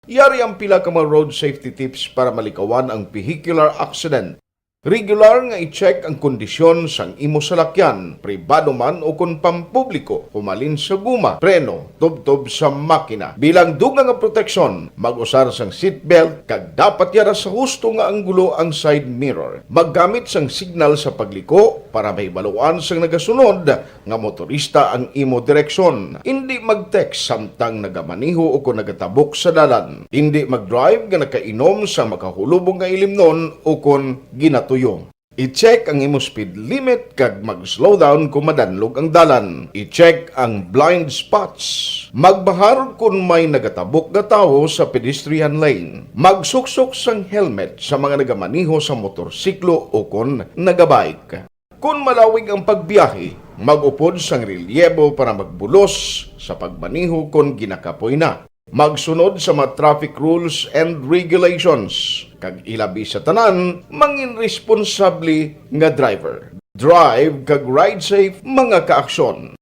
Yari ang pila ka mga road safety tips para malikawan ang vehicular accident. Regular nga i-check ang kondisyon sang imo salakyan, pribado man ukon pampubliko, humalin sa guma, preno, tubtob sa makina. Bilang dugang nga proteksyon, mag-usar sang seatbelt kag dapat yara sa husto nga anggulo ang side mirror. Maggamit sang signal sa pagliko para mahibaluan sang nagasunod nga motorista ang imo direksyon. Indi mag-text samtang nagamaneho o kon nagatabok sa dalan. Indi mag-drive nga nakainom sa makahulubong nga ilimnon o kon ginatuyo. I-check ang imo speed limit kag mag-slow down kon madanlog ang dalan. I-check ang blind spots. Magbahar kon may nagatabok nga tawo sa pedestrian lane. Magsuksok sang helmet sa mga nagamaneho sa motorsiklo o kon nagabike. Kon malawig ang pagbiyahe, mag-upod sang relyebo para magbulos sa pagmaneho kon ginakapoy na. Magsunod sa mga traffic rules and regulations, kag ilabi sa tanan, mangin responsable nga driver. Drive kag ride safe, mga kaaksyon.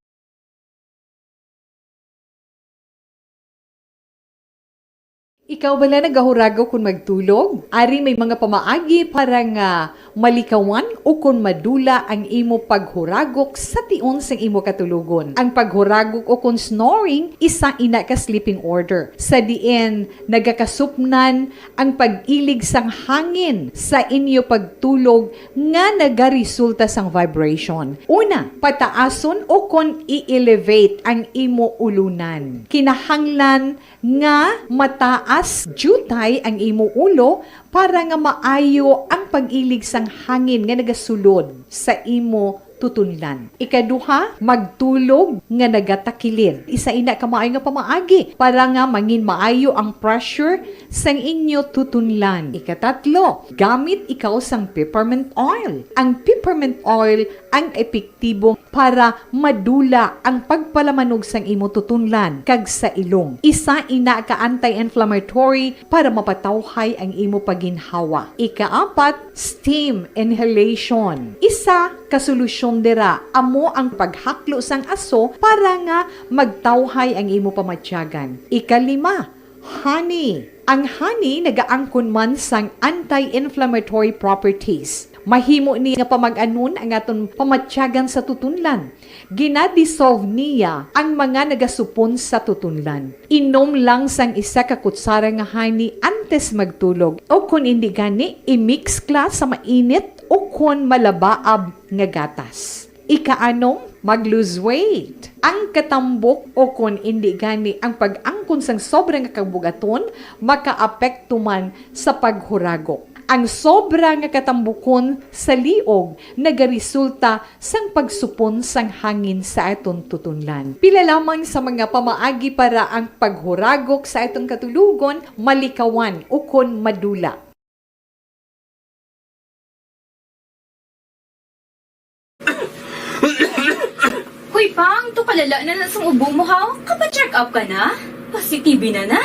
Ikaw bala nagahuragok kon magtulog? Ari may mga pamaagi para nga malikawan ukon madula ang imo paghuragok sa tion sang imo katulogon. Ang paghuragok ukon snoring isa ina ka sleeping order, sa diin nagakasupnan ang pag-ilig sang hangin sa inyo pagtulog nga nagaresulta sang vibration. Una, pataason ukon i-elevate ang imo ulunan. Kinahanglan nga mataas diutay ang imo ulo para nga maayo ang pag-ilig sang hangin nga nagasulod sa imo tutunlan. Ikaduha, magtulog nga nagatakilid. Isa ina ka maayo nga pamaagi para nga mangin maayo ang pressure sang inyo tutunlan. Ikatatlo, gamit ikaw sang peppermint oil. Ang peppermint oil ang epektibo para madula ang pagpalamanog sang imo tutunlan kag sa ilong. Isa ina ka anti-inflammatory para mapatawhay ang imo paginhawa. Ikaapat, steam inhalation. Isa ka solusyon dira amo ang paghaklo sang aso para nga magtawhay ang imo pamatyagan. Ikalima, honey. Ang honey nagaangkon man sang anti-inflammatory properties. Mahimo ni nga pamag-anon ang aton pamatyagan sa tutunlan. Gina-dissolve niya ang mga nagasupon sa tutunlan. Inom lang sang isa ka kutsara nga honey antes magtulog, o kon indi gani, i-mix kla sa mainit o kon malabaab nga gatas. Ikaanom, mag-lose weight. Ang katambok o kon indi gani ang pag-angkon sang sobra nga kabugaton makaapekto man sa paghuragok. Ang sobra nga katambukon sa liog nagaresulta sang pagsupon sang hangin sa aton tutunlan. Pila lamang sa mga pamaagi para ang paghuragok sa aton katulogon malikawan ukon madula. Hoy, Pang, to kalala na na sang ubo mo, ha? Kapa-check up ka na? Pasi-T B na na?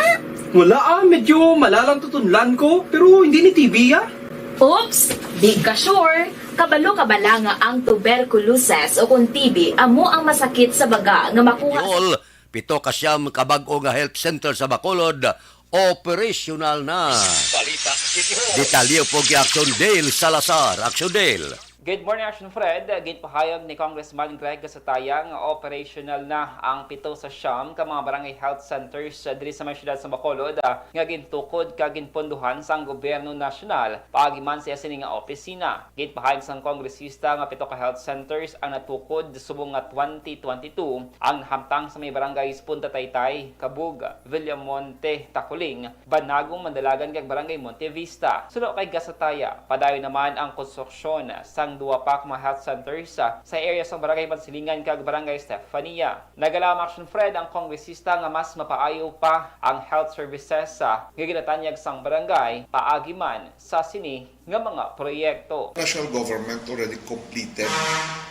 Wala ah, medyo malalang tutunlan ko, pero hindi ni T B ah. Oops! Di ka sure? Kabalo ka bala nga ang tuberculosis o kung T B amo ang masakit sa baga nga makuha sa Yol, pito ka siyam ka bag-o nga health center sa Bacolod, operasyonal na. Balita City Hall. Detalye ug aksyon, Dale Salazar. Aksyon, Dale. Good morning, Action Fred. Ginpahayag ni Congressman Greg Gasataya nga operational na ang pito sa siyam ka mga barangay health centers, ah, diri sa may siyudad sa Bacolod, ah, nga gintukod kag ginpondohan sang gobyerno nasyonal paagi man sa iya sini nga opisina. Ginpahayag sang kongresista nga pito ka health centers ang natukod subong nga twenty twenty-two ang nahamtang sa may barangays Punta Taytay, Cabug, Villamonte, Taculing, Banagong Mandalagan kag Barangay Monte Vista. Suno kay Gasataya, padayon naman ang konstruksyon sang duwa pa ka mga health centers sa, sa area sang Barangay Mansilingan kag Barangay Stefania. Nagalaom, Action Fred, ang kongresista nga mas mapaayo pa ang health services, ah, nga ginatanyag sang barangay paagi man sa sini nga mga proyekto. National government already completed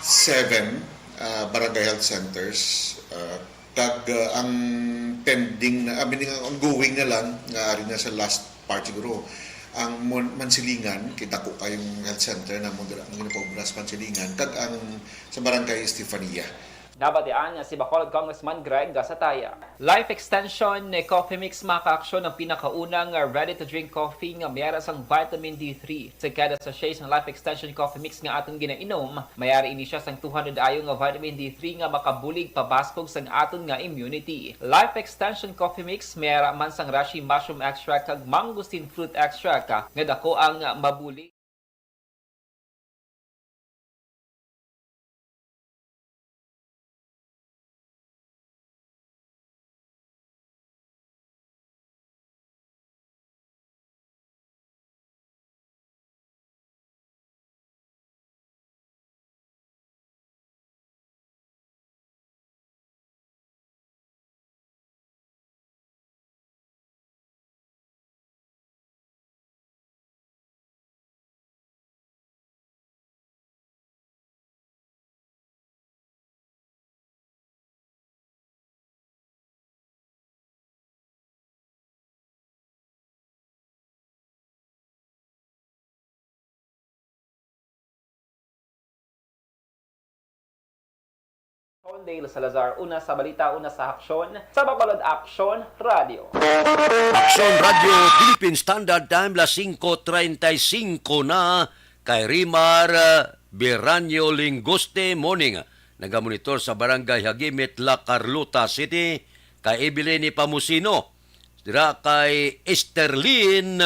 seven, ah, barangay health centers, ah, kag, ah, ang pending na, I mean, ang ongoing na lang, nga ari na sa last part siguro, ang Mon-, Mansilingan, kay dako kayong health center na mo dira, ang ginapaubra sa Mansilingan, kag ang sa Barangay Estefania. Nabatian nga si Bacolod Congressman Greg Gasataya. Life Extension ni Coffee Mix makaaksyon ang pinakauna nga ready-to-drink coffee nga may ara sang vitamin D three. Sa kada sachet sang Life Extension Coffee Mix nga aton ginainom, may ara ini sia sang two hundred I U nga vitamin D three nga makabulig pabaskog sang aton nga immunity. Life Extension Coffee Mix may ara man sang reishi mushroom extract kag mangosteen fruit extract nga dako ang mabulig. Condale Salazar, una sa balita, una sa aksyon, sa Bacolod Action Radio. Action Radio Philippine Standard Time, las singko treinta y cinco na, kay Rimar, uh, Biranyo Lingoste, morning. Nagamonitor sa Barangay Hagimit, La Carlota City, kay Evelyn Pamusino. Dira kay Esterlin,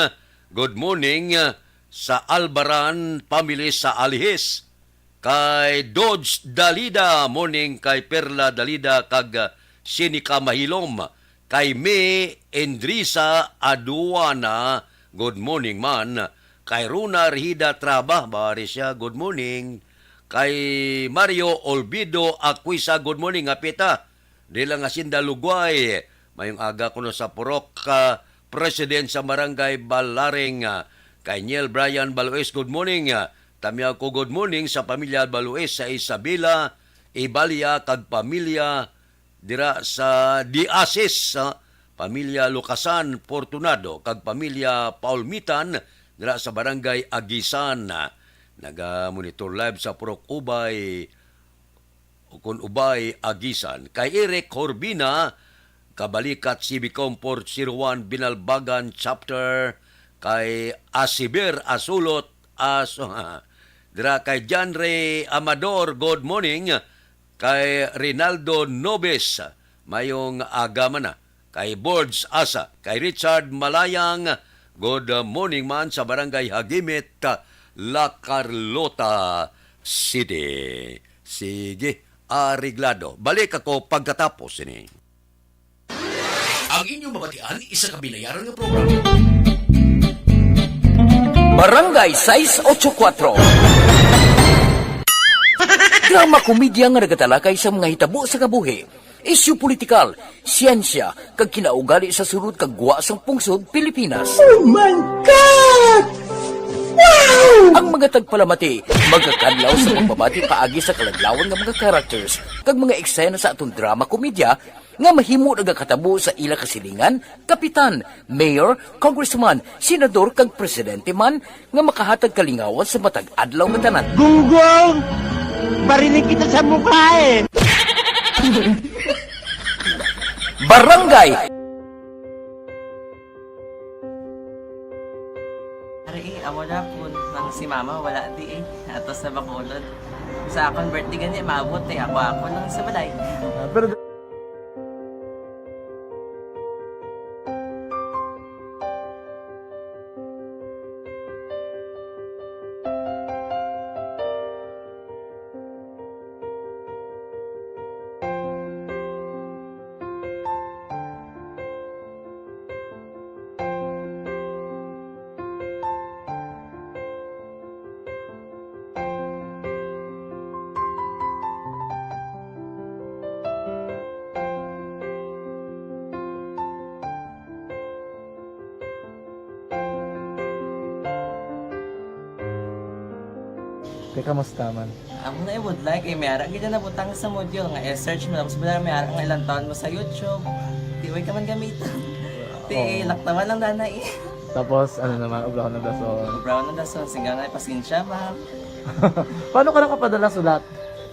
good morning, uh, sa Albaran family sa Alihis. Kay Dodge Dalida, morning kay Perla Dalida kag, ah, Sinica Mahilom. Kay May Endrisa Aduana, good morning man. Kay Runa Rihida Traba, bari siya, good morning. Kay Mario Olvido Aquisa, good morning, apita. Dila nga sinda lugway. Mayong aga kuno sa purok, ah, President sa Barangay Balaring, ah, kay Niel Brian Baloes, good morning. Ah, tamyaw ko good morning sa pamilya Baloes sa Isabela, Ibalia, kag pamilya dira sa Diasis, ah, pamilya Lucasan Fortunado, kag pamilya Paulmitan dira sa Barangay Agisan. Ah, naga-monitor live sa Purok Ubay, o kon Ubay, Agisan. Kay Eric Horbina, Kabalikat, C B Com Port Zero One, Binalbagan Chapter, kay Asiber Asulot, As-, dira kay John Ray Amador, good morning. Kay Rinaldo Nobes, mayong aga man na. Kay Bords Asa, kay Richard Malayang, good morning man sa Barangay Hagimit, La Carlota City. Sige, areglado. Balik ako pagkatapos ini. Ang inyong mabatian, isa ka binayaran nga programa. Barangay sais ocho kuatro. Drama komedya nga nagatalakay sa mga hitabo sa kabuhi, isyu politikal, siyensya, kag kinaugali sa sulod kag gwa sang pungsod Pilipinas. Oh my God! Wow! Ang mga tagpalamati magakadlaw sa pagbabati paagi sa kaladlawan nga mga characters kag mga eksena sa aton drama komedya nga mahimo nagakatabo sa ila kasilingan, kapitan, mayor, congressman, senador, kag presidente man nga makahatag kalingawan sa matag adlaw nga tanan. Gunggong! Barinig kita sa mukha eh! Barangay! Ari eh, amo na po nang si mama wala di eh. Ato sa Bacolod. Sa akon birthday gani, maabot eh. Ako, ako lang sa balay. Ah, pero Te, kamusta man? Amo na ibudlay kay may ara gid na nabutang sa module nga i-search mo, tapos wala may ara nga ilang taon mo sa YouTube. Di way ka man gamiton. Ti Oo. Laktawan lang dana eh. Tapos, ano naman, obrahon ng dason. Obrahon ng dason, sigang na, pasensya, ma'am. Paano ka nakapadala sulat?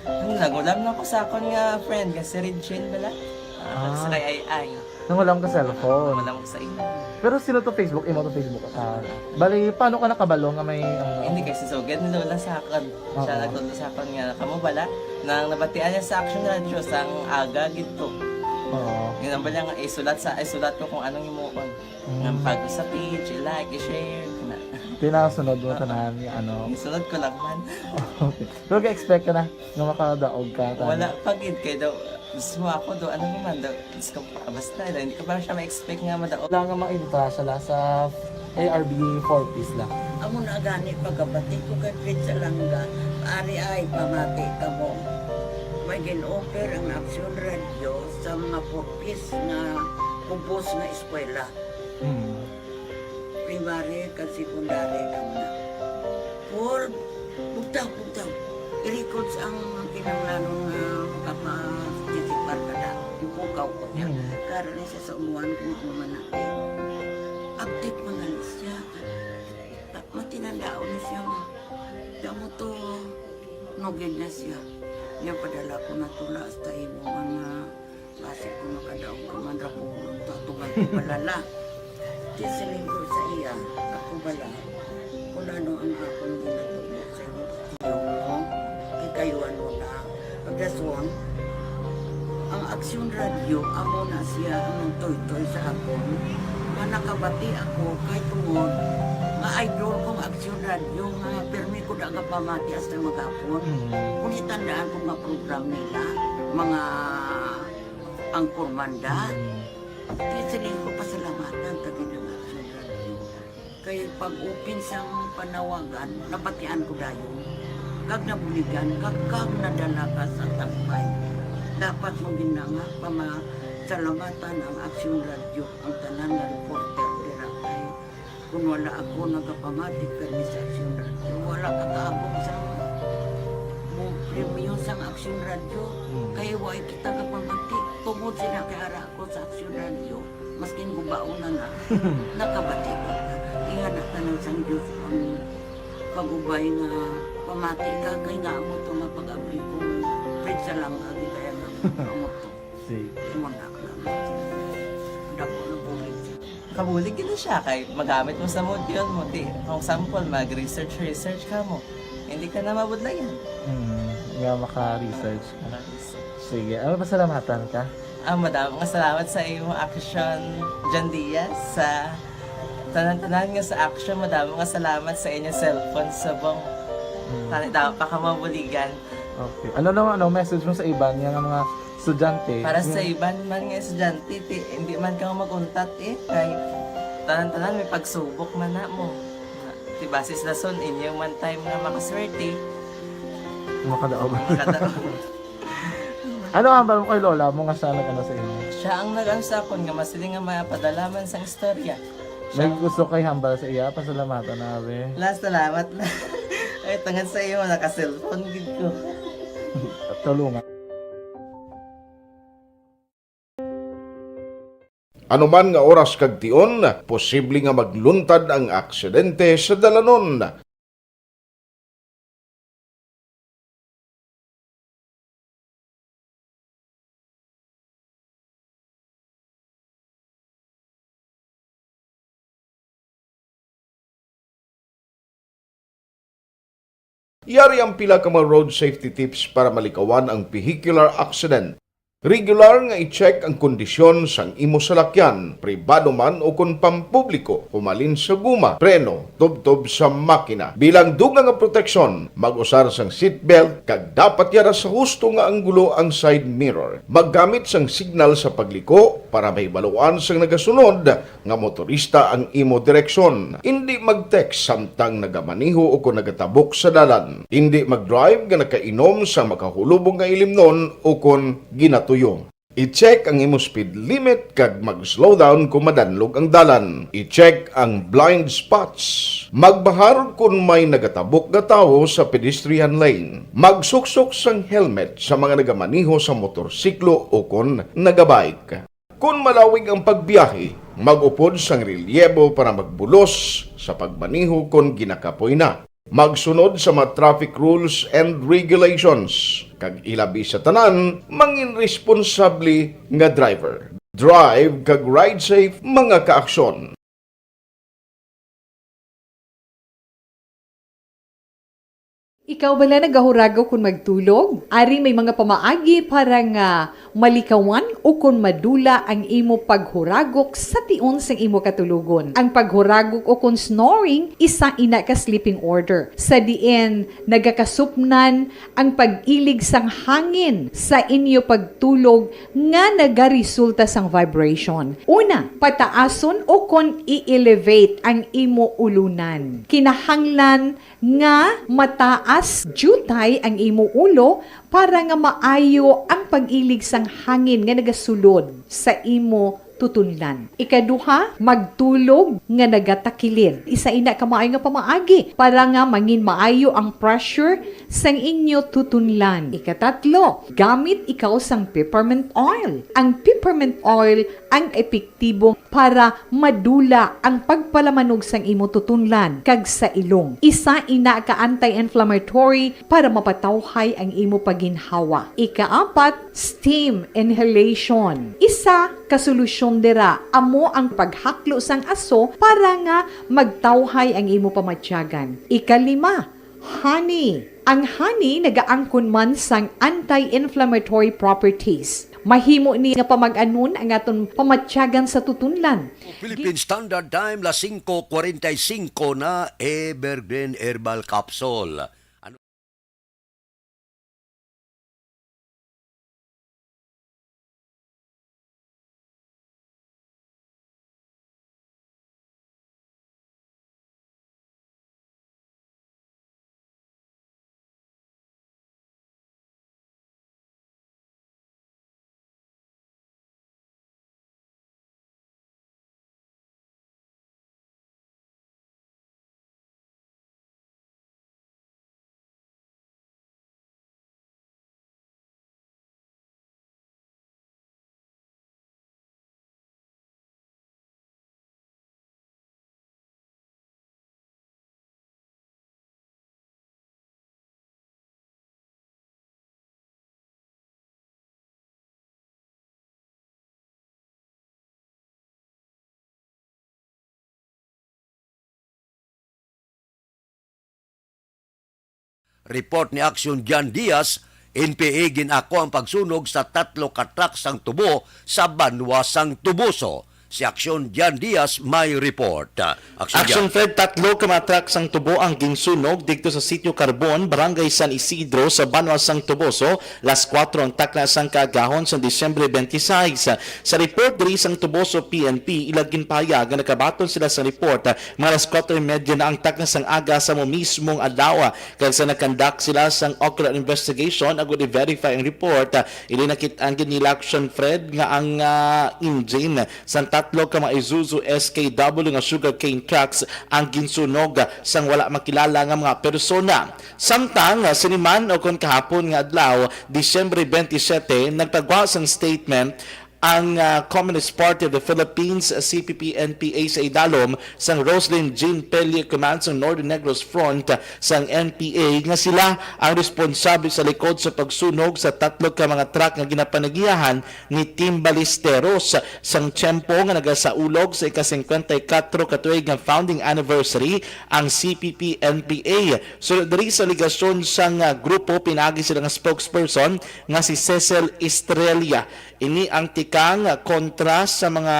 Ano, nag-ulam na ko sa akon nga friend, nga si Regine bala. Ah, Ah. Sa kay Ay Ay. Nangulam ka cellphone? Wala mo sa imo. Pero sino to Facebook? Imo to Facebook account? Bali, paano ka nakabalo nga may, ano? Hindi, kay si Sugad ni Lola sa akon. Siya Oo. Nagtudlo sa akon nga, kamo bala, nang nabatian niya sa Action Radio, sang aga gid to. Oo. Yun ang bala nga, isulat sa, isulat ko kung anong imuon. Mm. Nga pag sa page, i-like, i-share, kana. Tinasunod mo Ah. tanan, ano? Isunod ko lang man. Okay. Pero ka-expect ka na nga makadaog ka, tama? Wala pa gid, kay daw, mismo ako daw, ano naman daw, Diyos ko, basta daw, hindi ko pa siya ma-expect nga madaog. Wala nga mainta siya la sa A R B four Ps la. Amo na gani pagkabati ko kay Fred Salanga, ari ay pamati kamo. May gin-offer ang Aksyon Radio sa mga four Ps nga kubos nga eskwela. Mm. Primary kag secondary kamo na. Paul, bugtaw, bugtaw. I-records ang kinahanglanon nga makaparticipar ka na. Ipukaw ko niya. Mm. Karon ni siya sa umuan kung ano man na. Update man gani siya. Matinandaon na siya. Damo to, nugid na siya. Niya padala ko na tula hasta imo man nga basi ko makadaog ka man ra ko, tutugan ko balala. Di siling ko sa iya, ako bala, kung ano ang akong ginatudlo sa iyo, iyo mo, kay kayo ano na, pagdaswang, ang Aksyon Radio, amo na siya ang nagtoytoy sa akon, nga nakabati ako kay tungod nga idol kong Aksyon Radio, nga pirmi ko da nga pamati hasta maghapon. Mm. Kung itandaan ko nga program nila, mga Angkor Manda. Mm. Kaya siling ko pasalamatan ta gid ang Action Radio. Kay pag-open sang panawagan, nabatian ko dayon. Kag nabuligan, kag, kag nadala ka sa tambay. Dapat mo gid na nga pamasalamatan ang Action Radio, ang tanan nga reporter dira kay Kung wala ako nagapamati kani sa Aksyon Radio, wala ka kaabot sa mo premyo sang Aksyon Radio. Mm. Kay wa kita gapamati. Tungod sila kay ara ako sa Aksyon Radio, maskin gubaon na na, nakabati ko. Ingana tanan sang Diyos ang pag-ubay nga pamati ka, kay nga amo to nga pag-abri ko, Fred Salanga, di kaya nga amo to. Sige. Imo na lang. Dako na bulig. Kabulig gid siya kay magamit mo sa module mo. Di, kung sample, mag-research, research ka mo. Hindi ka na mabudlayan. Hmm, nga maka-research ka. Maka-research. Sige, ano, pasalamatan ka? Ah, madamo nga salamat sa imo Action, John Diaz, sa tanan-tanan nga sa Action. Madamo nga salamat sa inyo cellphone subong. Hmm. Tani, damo pa ka mabuligan. Okay. Ano naman, ano, message mo sa iban nga mga estudyante? Para sa iban man nga estudyante, ti, hindi man ka mag-untat eh. Kay tanan-tanan may pagsubok man na mo. Ti, basis lason, inyo man time nga makaswerte. Makadaog. Makadaog. Ano ang hambal mo kay lola mo nga siya nag-ano sa inyo? Siya ang nag-ano sa akon nga masiling nga mapadala man sang istorya. May gusto kay hambal sa iya, pasalamatan na, abi. La, salamat na. Ay, tungod sa iyo, naka-cellphone gid ko. Tulungan. Anuman nga oras kag tion, posible nga magluntad ang aksidente sa dalanon. Yari ang pila ka mga road safety tips para malikawan ang vehicular accident. Regular nga i-check ang kondisyon sang imo salakyan, pribado man o kon pampubliko, humalin sa guma, preno, tubtob sa makina. Bilang dugang nga proteksyon, mag-usar sang seatbelt kag dapat yara sa husto nga anggulo ang side mirror. Maggamit sang signal sa pagliko para mahibaluan sang nagasunod nga motorista ang imo direksyon. Indi mag-text samtang nagamaneho o kon nagatabok sa dalan. Indi mag-drive nga nakainom sa makahulubong nga ilimnon o kon ginatuyo. I-check ang imo speed limit kag mag-slow down kung madanlog ang dalan. I-check ang blind spots. Magbahar kon may nagatabok nga tawo sa pedestrian lane. Magsuksok sang helmet sa mga nagamaneho sa motorsiklo o kon nagabike. Kon malawig ang pagbiyahe, mag-upod sang relyebo para magbulos sa pagmaneho kon ginakapoy na. Magsunod sa mga traffic rules and regulations, kag ilabi sa tanan, mangin responsable nga driver. Drive kag ride safe, mga kaaksyon. Ikaw bala nagahuragok kon magtulog? Ari may mga pamaagi para nga malikawan o kon madula ang imo paghuragok sa tion sang imo katulogon. Ang paghuragok o kon snoring, isa ina ka sleeping order, sa diin nagakasupnan ang pag-ilig sang hangin sa inyo pagtulog nga nagaresulta sang vibration. Una, pataason o kon i-elevate ang imo ulunan. Kinahanglan nga mataas diutay ang imo ulo para nga maayo ang pag-ilig sang hangin nga nagasulod sa imo tutunlan. Ikaduha, magtulog nga nagatakilid. Isa ina ka maayo nga pamaagi para nga mangin maayo ang pressure sang inyo tutunlan. Ikatatlo, gamit ikaw sang peppermint oil. Ang peppermint oil ang epektibo para madula ang pagpalamanog sang imo tutunlan kag sa ilong. Isa ina ka anti-inflammatory para mapatawhay ang imo paginhawa. Ikaapat, steam inhalation. Isa ka solusyon dira amo ang paghaklo sang aso para nga magtawhay ang imo pamatyagan. Ikalima, honey. Ang honey nagaangkon man sang anti-inflammatory properties. Mahimo ni nga pamag-anon ang aton pamatyagan sa tutunlan. Philippine Standard Time, las singko kwarenta y singko na, Evergreen Herbal Capsule. Ano? Report ni Action Jan Diaz, N P A gin-ako ang pagsunog sa tatlo ka truck sang tubo sa banwa sang Toboso. Si Action Jan Diaz may report. Action Jan. Action Fred, tatlo ka mga truck sang tubo ang ginsunog didto sa Sitio Carbon, Barangay San Isidro, sa banwa sang Toboso, las kuwatro ang takna sang kaagahon sang Disyembre twenty-six. Sa report diri sang Toboso P N P, ila ginpahayag nga nakabaton sila sa report, ah, mga alas kuwatro y media na ang takna sang aga sa mo mismong adlaw, ah, kag sa nag-conduct sila sang ocular investigation agud i-verify ang report, ah, ili nakit-an gid nila Action Fred nga ang, ah, engine sang tatlo ka mga Isuzu S K W nga sugarcane trucks ang ginsunog, ah, sang wala makilala nga mga persona. Samtang, ah, sini man o kon kahapon nga adlaw, Disyembre twenty-seven, nagpagwa sang statement ang, ah, Communist Party of the Philippines, C P P N P A, sa idalom sang Roslyn Jean Pelle Command sang Northern Negros Front sang N P A, nga sila ang responsable sa likod sa pagsunog sa tatlo ka mga truck nga ginapanagiyahan ni Team Ballesteros sang tiyempo nga nagasaulog sa ika-singkwenta y kuwatro ka tuig nga founding anniversary ang C P P N P A. Sunod diri sa alegasyon sang, ah, grupo, pinaagi sila nga spokesperson nga si Cecil Estrella. Ini ang tikang kontra sa mga,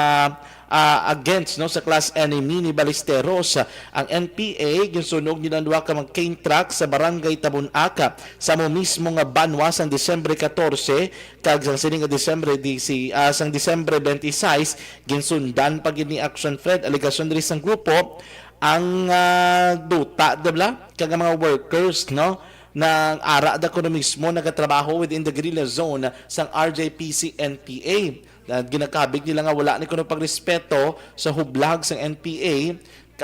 ah, against, no, sa class enemy ni Ballesteros. Ang N P A, ginsunog nila ang duha ka mga cane truck sa Barangay Tabon-Aka sa amo mismo nga banwa sang Disyembre katorse, kag sang sini nga Disyembre disi, ah, sang Disyembre twenty-six, ginsundan pa gid ni Action Fred. Alegasyon diri sang grupo, ang, ah, duta, di ba? Kag ang mga workers, no? Nang ara da kuno mismo nagatrabaho within the guerrilla zone sang R J P C N P A. Na ginakabig nila nga wala ni kuno pagrespeto sa hublag sang N P A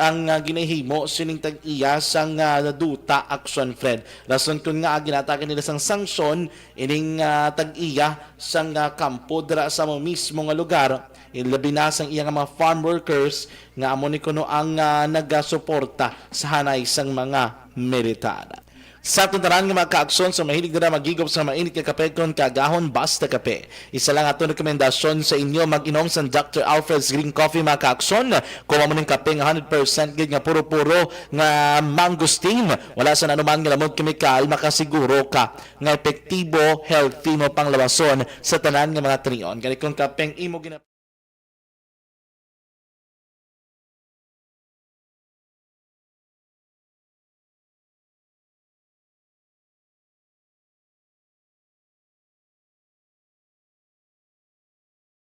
ang, ah, ginahimo sining tag-iya sang, ah, duta, Action Fred. Rason kun nga ginatagan nila sang sanksyon ining, ah, tag-iya sang, ah, kampo dira sa amo mismo nga lugar, eh, labi na sang iya nga mga farm workers nga amo ni kuno ang, ah, nagasuporta sa hanay sang mga militar. Sa aton tanan nga mga kaaksyon, sa mahilig dira maghigop sa mainit nga kape kon kaagahon, Basta Kape. Isa lang aton rekomendasyon sa inyo, mag-inom sang Doctor Alfred's Green Coffee, mga kaaksyon. Kung amo ning kape nga hundred percent gid nga puro-puro nga mangosteen, wala sa anuman nga lamon kemikal, makasiguro ka nga epektibo, healthy mo panglawason sa tanan nga mga trion. Gani kung kapeng imo gina-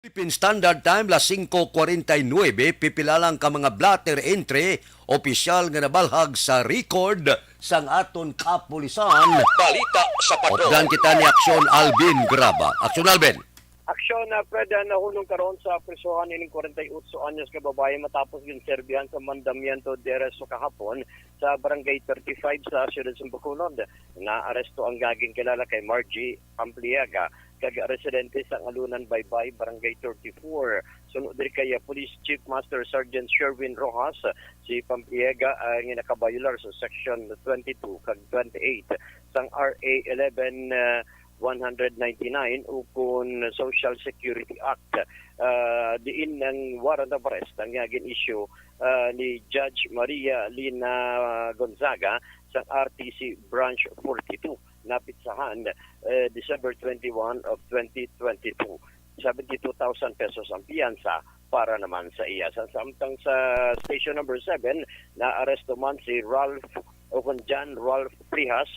Philippine Standard Time, las singko kwarenta y nuebe, pipila lang ka mga blotter entry, opisyal nga nabalhag sa record sang aton kapulisan. Balita sa Patrol. Updan kita ni Aksyon Alvin Graba. Aksyon Alvin. Aksyon, ah, Fred, ah, nahunong karon sa prisohan ining kwarenta y otso anyos ka babayi matapos ginserbihan sa mandamiento de arresto kahapon sa Barangay thirty-five sa siyudad sa Bacolod. Naaresto ang ginakilala kay Margie Ampliaga, kag residente sa Alunan Baybay, Barangay thirty-four. Suno diri kay, ah, Police Chief Master Sergeant Sherwin Rojas, si Ampliaga, ah, nga nakabayular sa Section twenty-two kag twenty-eight sang R A eleven, ah, one hundred ninety-nine, ukon Social Security Act, ah, diin ang warrant of arrest ang, ah, gin-issue, ah, ni Judge Maria Lina Gonzaga sa R T C Branch forty-two, napitsahan, eh, December twenty-one of twenty twenty-two. Seventy-two thousand pesos ang piyansa para naman sa iya. Sa, samtang sa Station Number Seven, naaresto man si Ralph, o kon John Ralph Prihas,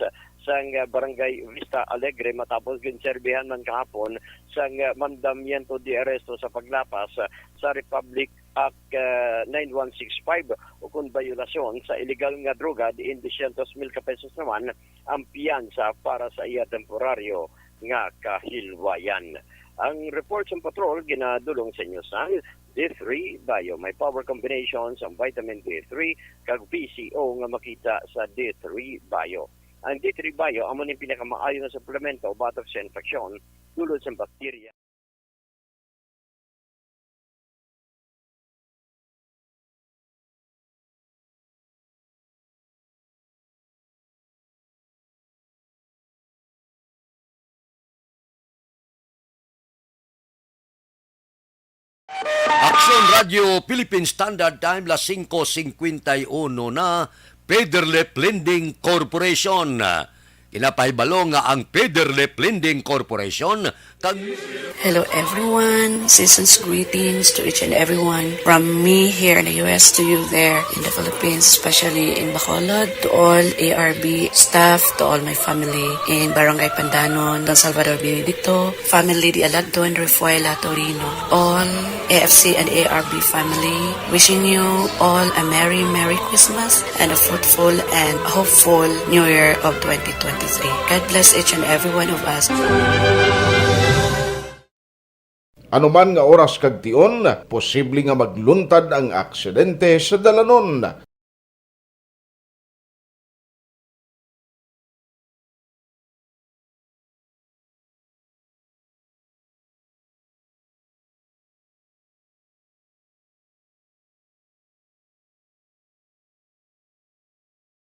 sang, ah, Barangay Vista Alegre, matapos ginserbihan man kahapon sang, ah, mandamiento de arresto sa paglapas, ah, sa Republic Act, ah, nine one six five, o kon bayolasyon sa iligal nga droga, diin dosyentos mil ka pesos naman ang piyansa para sa iya temporaryo nga kahilwayan. Ang report sang patrol ginadulong sa inyo sang D three Bio. May power combination sang vitamin D three kag V C O nga makita sa D three Bio. Ang D three Bio amo ning pinakamaayo nga suplemento batok sa infeksyon dulot sang bakterya. Aksyon Radyo Philippine Standard Time, las singko singkwenta y uno na, Federlip Lending Corporation. Ginapahibalo nga ang Federlip Lending Corporation kag Hello everyone, season's greetings to each and everyone from me here in the U S to you there in the Philippines, especially in Bacolod, to all A R B staff, to all my family in Barangay Pandanon, Don Salvador Benedicto, family de Aladon, Refuela, Torino, all A F C and A R B family, wishing you all a merry, merry Christmas and a fruitful and hopeful New Year of twenty twenty-three. God bless each and every one of us. Anuman nga oras kag tion, posible nga magluntad ang aksidente sa dalanon.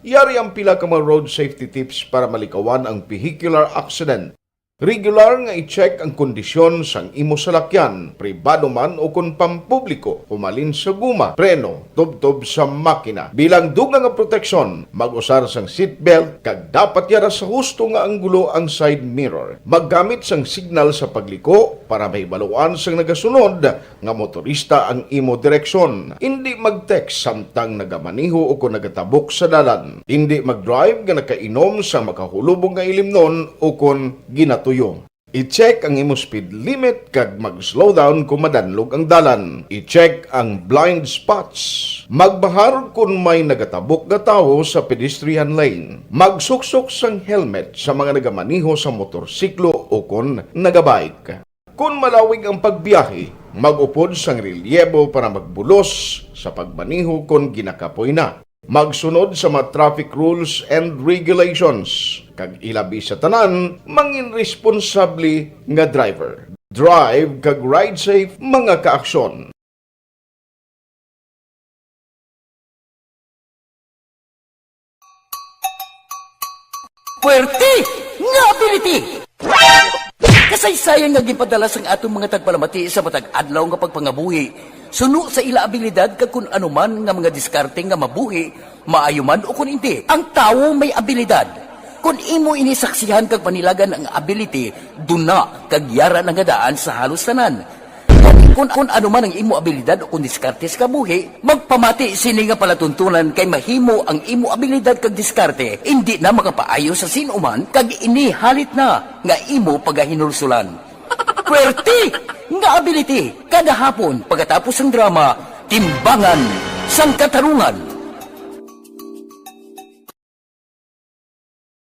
Yari ang pila ka mga road safety tips para malikawan ang vehicular accident. Regular nga i-check ang kondisyon sang imo salakyan, pribado man o kon pampubliko, humalin sa guma, preno, tubtob sa makina. Bilang dugang nga proteksyon, mag-usar sang seatbelt kag dapat yara sa husto nga anggulo ang side mirror. Maggamit sang signal sa pagliko para mahibaluan sang nagasunod nga motorista ang imo direksyon. Indi mag-text samtang nagamaneho o kon nagatabok sa dalan. Indi mag-drive nga nakainom sa makahulubong nga ilimnon o kon ginatuyo. I-check ang imo speed limit kag mag-slow down kon madanlog ang dalan. I-check ang blind spots. Magbahar kon may nagatabok nga tawo sa pedestrian lane. Magsuksok sang helmet sa mga nagamaneho sa motorsiklo o kon nagabike. Kon malawig ang pagbiyahe, mag-upod sang relyebo para magbulos sa pagmaneho kon ginakapoy na. Magsunod sa mga traffic rules and regulations, kag ilabi sa tanan, mangin responsable nga driver. Drive kag ride safe, mga kaaksyon. Puwerte nga ability! Kasaysayan nga ginpadala sang aton mga tagpalamati sa matag adlaw nga pagpangabuhi, suno sa ila abilidad kag kun ano man nga mga diskarte nga mabuhi, maayo man o kun indi. Ang tawo may abilidad. Kun imo ini saksihan kag panilagan ang ability, duna kag yara na nga daan sa halos tanan. Gani, kun, kun ano man ang imo abilidad o kon diskarte sa kabuhi, magpamati sini nga palatuntunan kay mahimo ang imo abilidad kag diskarte indi na makapaayo sa sin-o man kag ini halit na nga imo pagahinulsulan. Puwerte nga ability kada hapon pagkatapos sang drama, Timbangan sang Katarungan.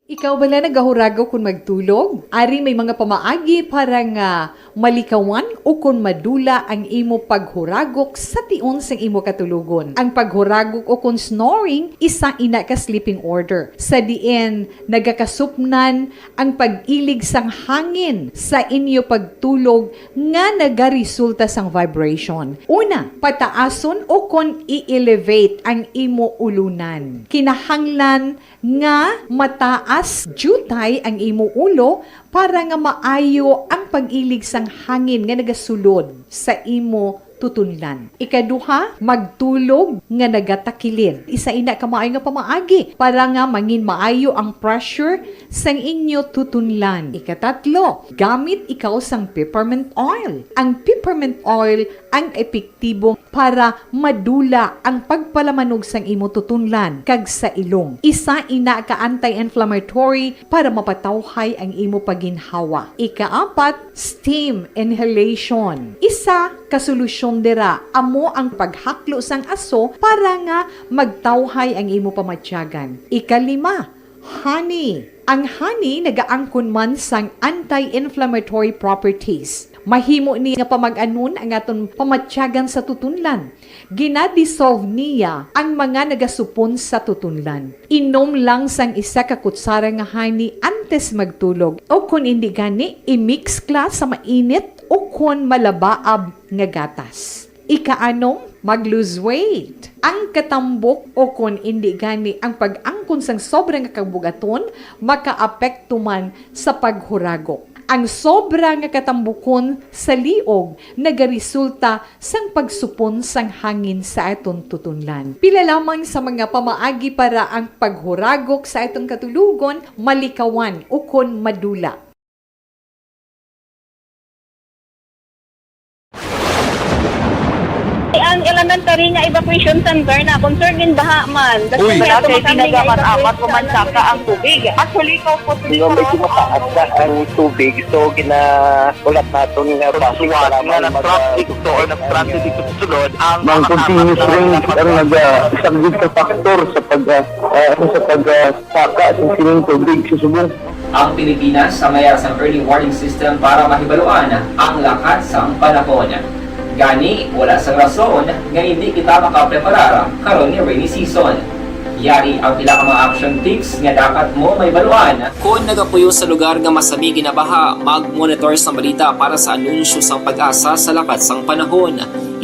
Ikaw bala nagahuragok kon magtulog? Ari may mga pamaagi para nga malikawan o kon madula ang imo paghuragok sa tion sang imo katulogon. Ang paghuragok o kon snoring, isa ina ka sleeping order, sa diin nagakasupnan ang pag-ilig sang hangin sa inyo pagtulog nga nagaresulta sang vibration. Una, pataason o kon i-elevate ang imo ulunan. Kinahanglan nga mataas diutay ang imo ulo para nga maayo ang pag-ilig sang hangin nga nagasulod sa imo tutunlan. Ikaduha, magtulog nga nagatakilid. Isa ina ka maayo nga pamaagi para nga mangin maayo ang pressure sang inyo tutunlan. Ikatatlo, gamit ikaw sang peppermint oil. Ang peppermint oil ang epektibo para madula ang pagpalamanog sang imo tutunlan kag sa ilong. Isa ina ka anti-inflammatory para mapatawhay ang imo pagginhawa. Ikaapat, steam inhalation. Isa ka solusyon dira amo ang paghaklo sang aso para nga magtawhay ang imo pamatyagan. Ikalima, honey. Ang honey nagaangkon man sang anti-inflammatory properties. Mahimo ni nga pamag-anon ang aton pamatyagan sa tutunlan. Gina-dissolve niya ang mga nagasupon sa tutunlan. Inom lang sang isa ka kutsara nga honey antes magtulog, o kon indi gani, i-mix kla sa mainit o kon malabaab nga gatas. Ikaanom, mag-lose weight. Ang katambok o kon indi gani ang pag-angkon sang sobra nga kabug-aton makaapekto man sa paghuragok. Ang sobra nga katambukon sa liog nagaresulta sang pagsupon sang hangin sa aton tutunlan. Pila lamang sa mga pamaagi para ang paghuragok sa aton katulogon malikawan ukon madula. Ang elementary nga evacuation center na concerned in baha man. Uy. Wala kay tinaga man amat ko man saka ang tubig. Actually, ikaw po, medyo mataas na ang tubig, so gina-, ulat naton nga base nga sa mga nag-traffic to or nag-transit dito sa sulod, ang mga continuous rain ang nag-, ah, isang big factor sa pag, ah, ah, ano, sa pag, ah, saka sa sining tubig sa subong. Ang Pilipinas sa mayara sang early warning system para mahibaluan ang lakat sang panahon. Gani, wala sang rason nga hindi kita makapreparar karon ni rainy season. Yari ang pila ka mga action tips nga dapat mo mahibaluan. Kon nagapuyo sa lugar nga masami ginabaha, mag-monitor sang balita para sa anunsyo sang PAGASA sa lakat sang panahon.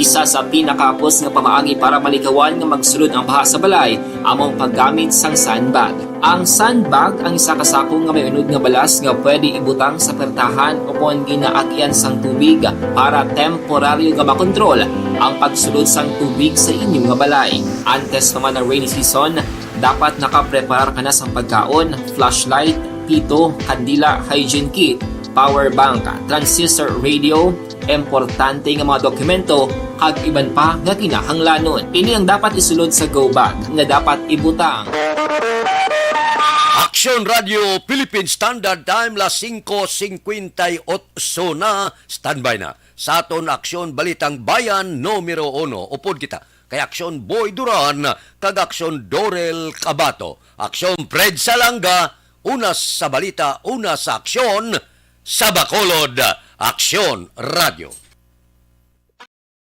Isa sa pinakahapos nga pamaagi para malikawan nga magsulod ang baha sa balay amo ang paggamit sang sandbag. Ang sandbag ang isa ka sako nga may unod nga balas nga pwede ibutang sa pertahan ukon ginaagyan sang tubig para temporaryo nga makontrol ang pagsulod sang tubig sa inyo nga balay. Antes pa man ang rainy season, dapat nakapreparar ka na sang pagkaon, flashlight, pito, kandila, hygiene kit, power bank, transistor radio, importante nga mga dokumento, kag iban pa nga kinahanglanon. Ini ang dapat isulod sa go bag nga dapat ibutang. Aksyon Radio Philippine Standard Time, las singko singkwenta y otso na. Standby na sa aton Aksyon Balitang Bayan numero uno. Upod kita kay Aksyon Boy Duran kag Aksyon Dorel Cabato. Aksyon Fred Salanga, una sa balita, una sa aksyon, sa Bacolod, Aksyon Radio.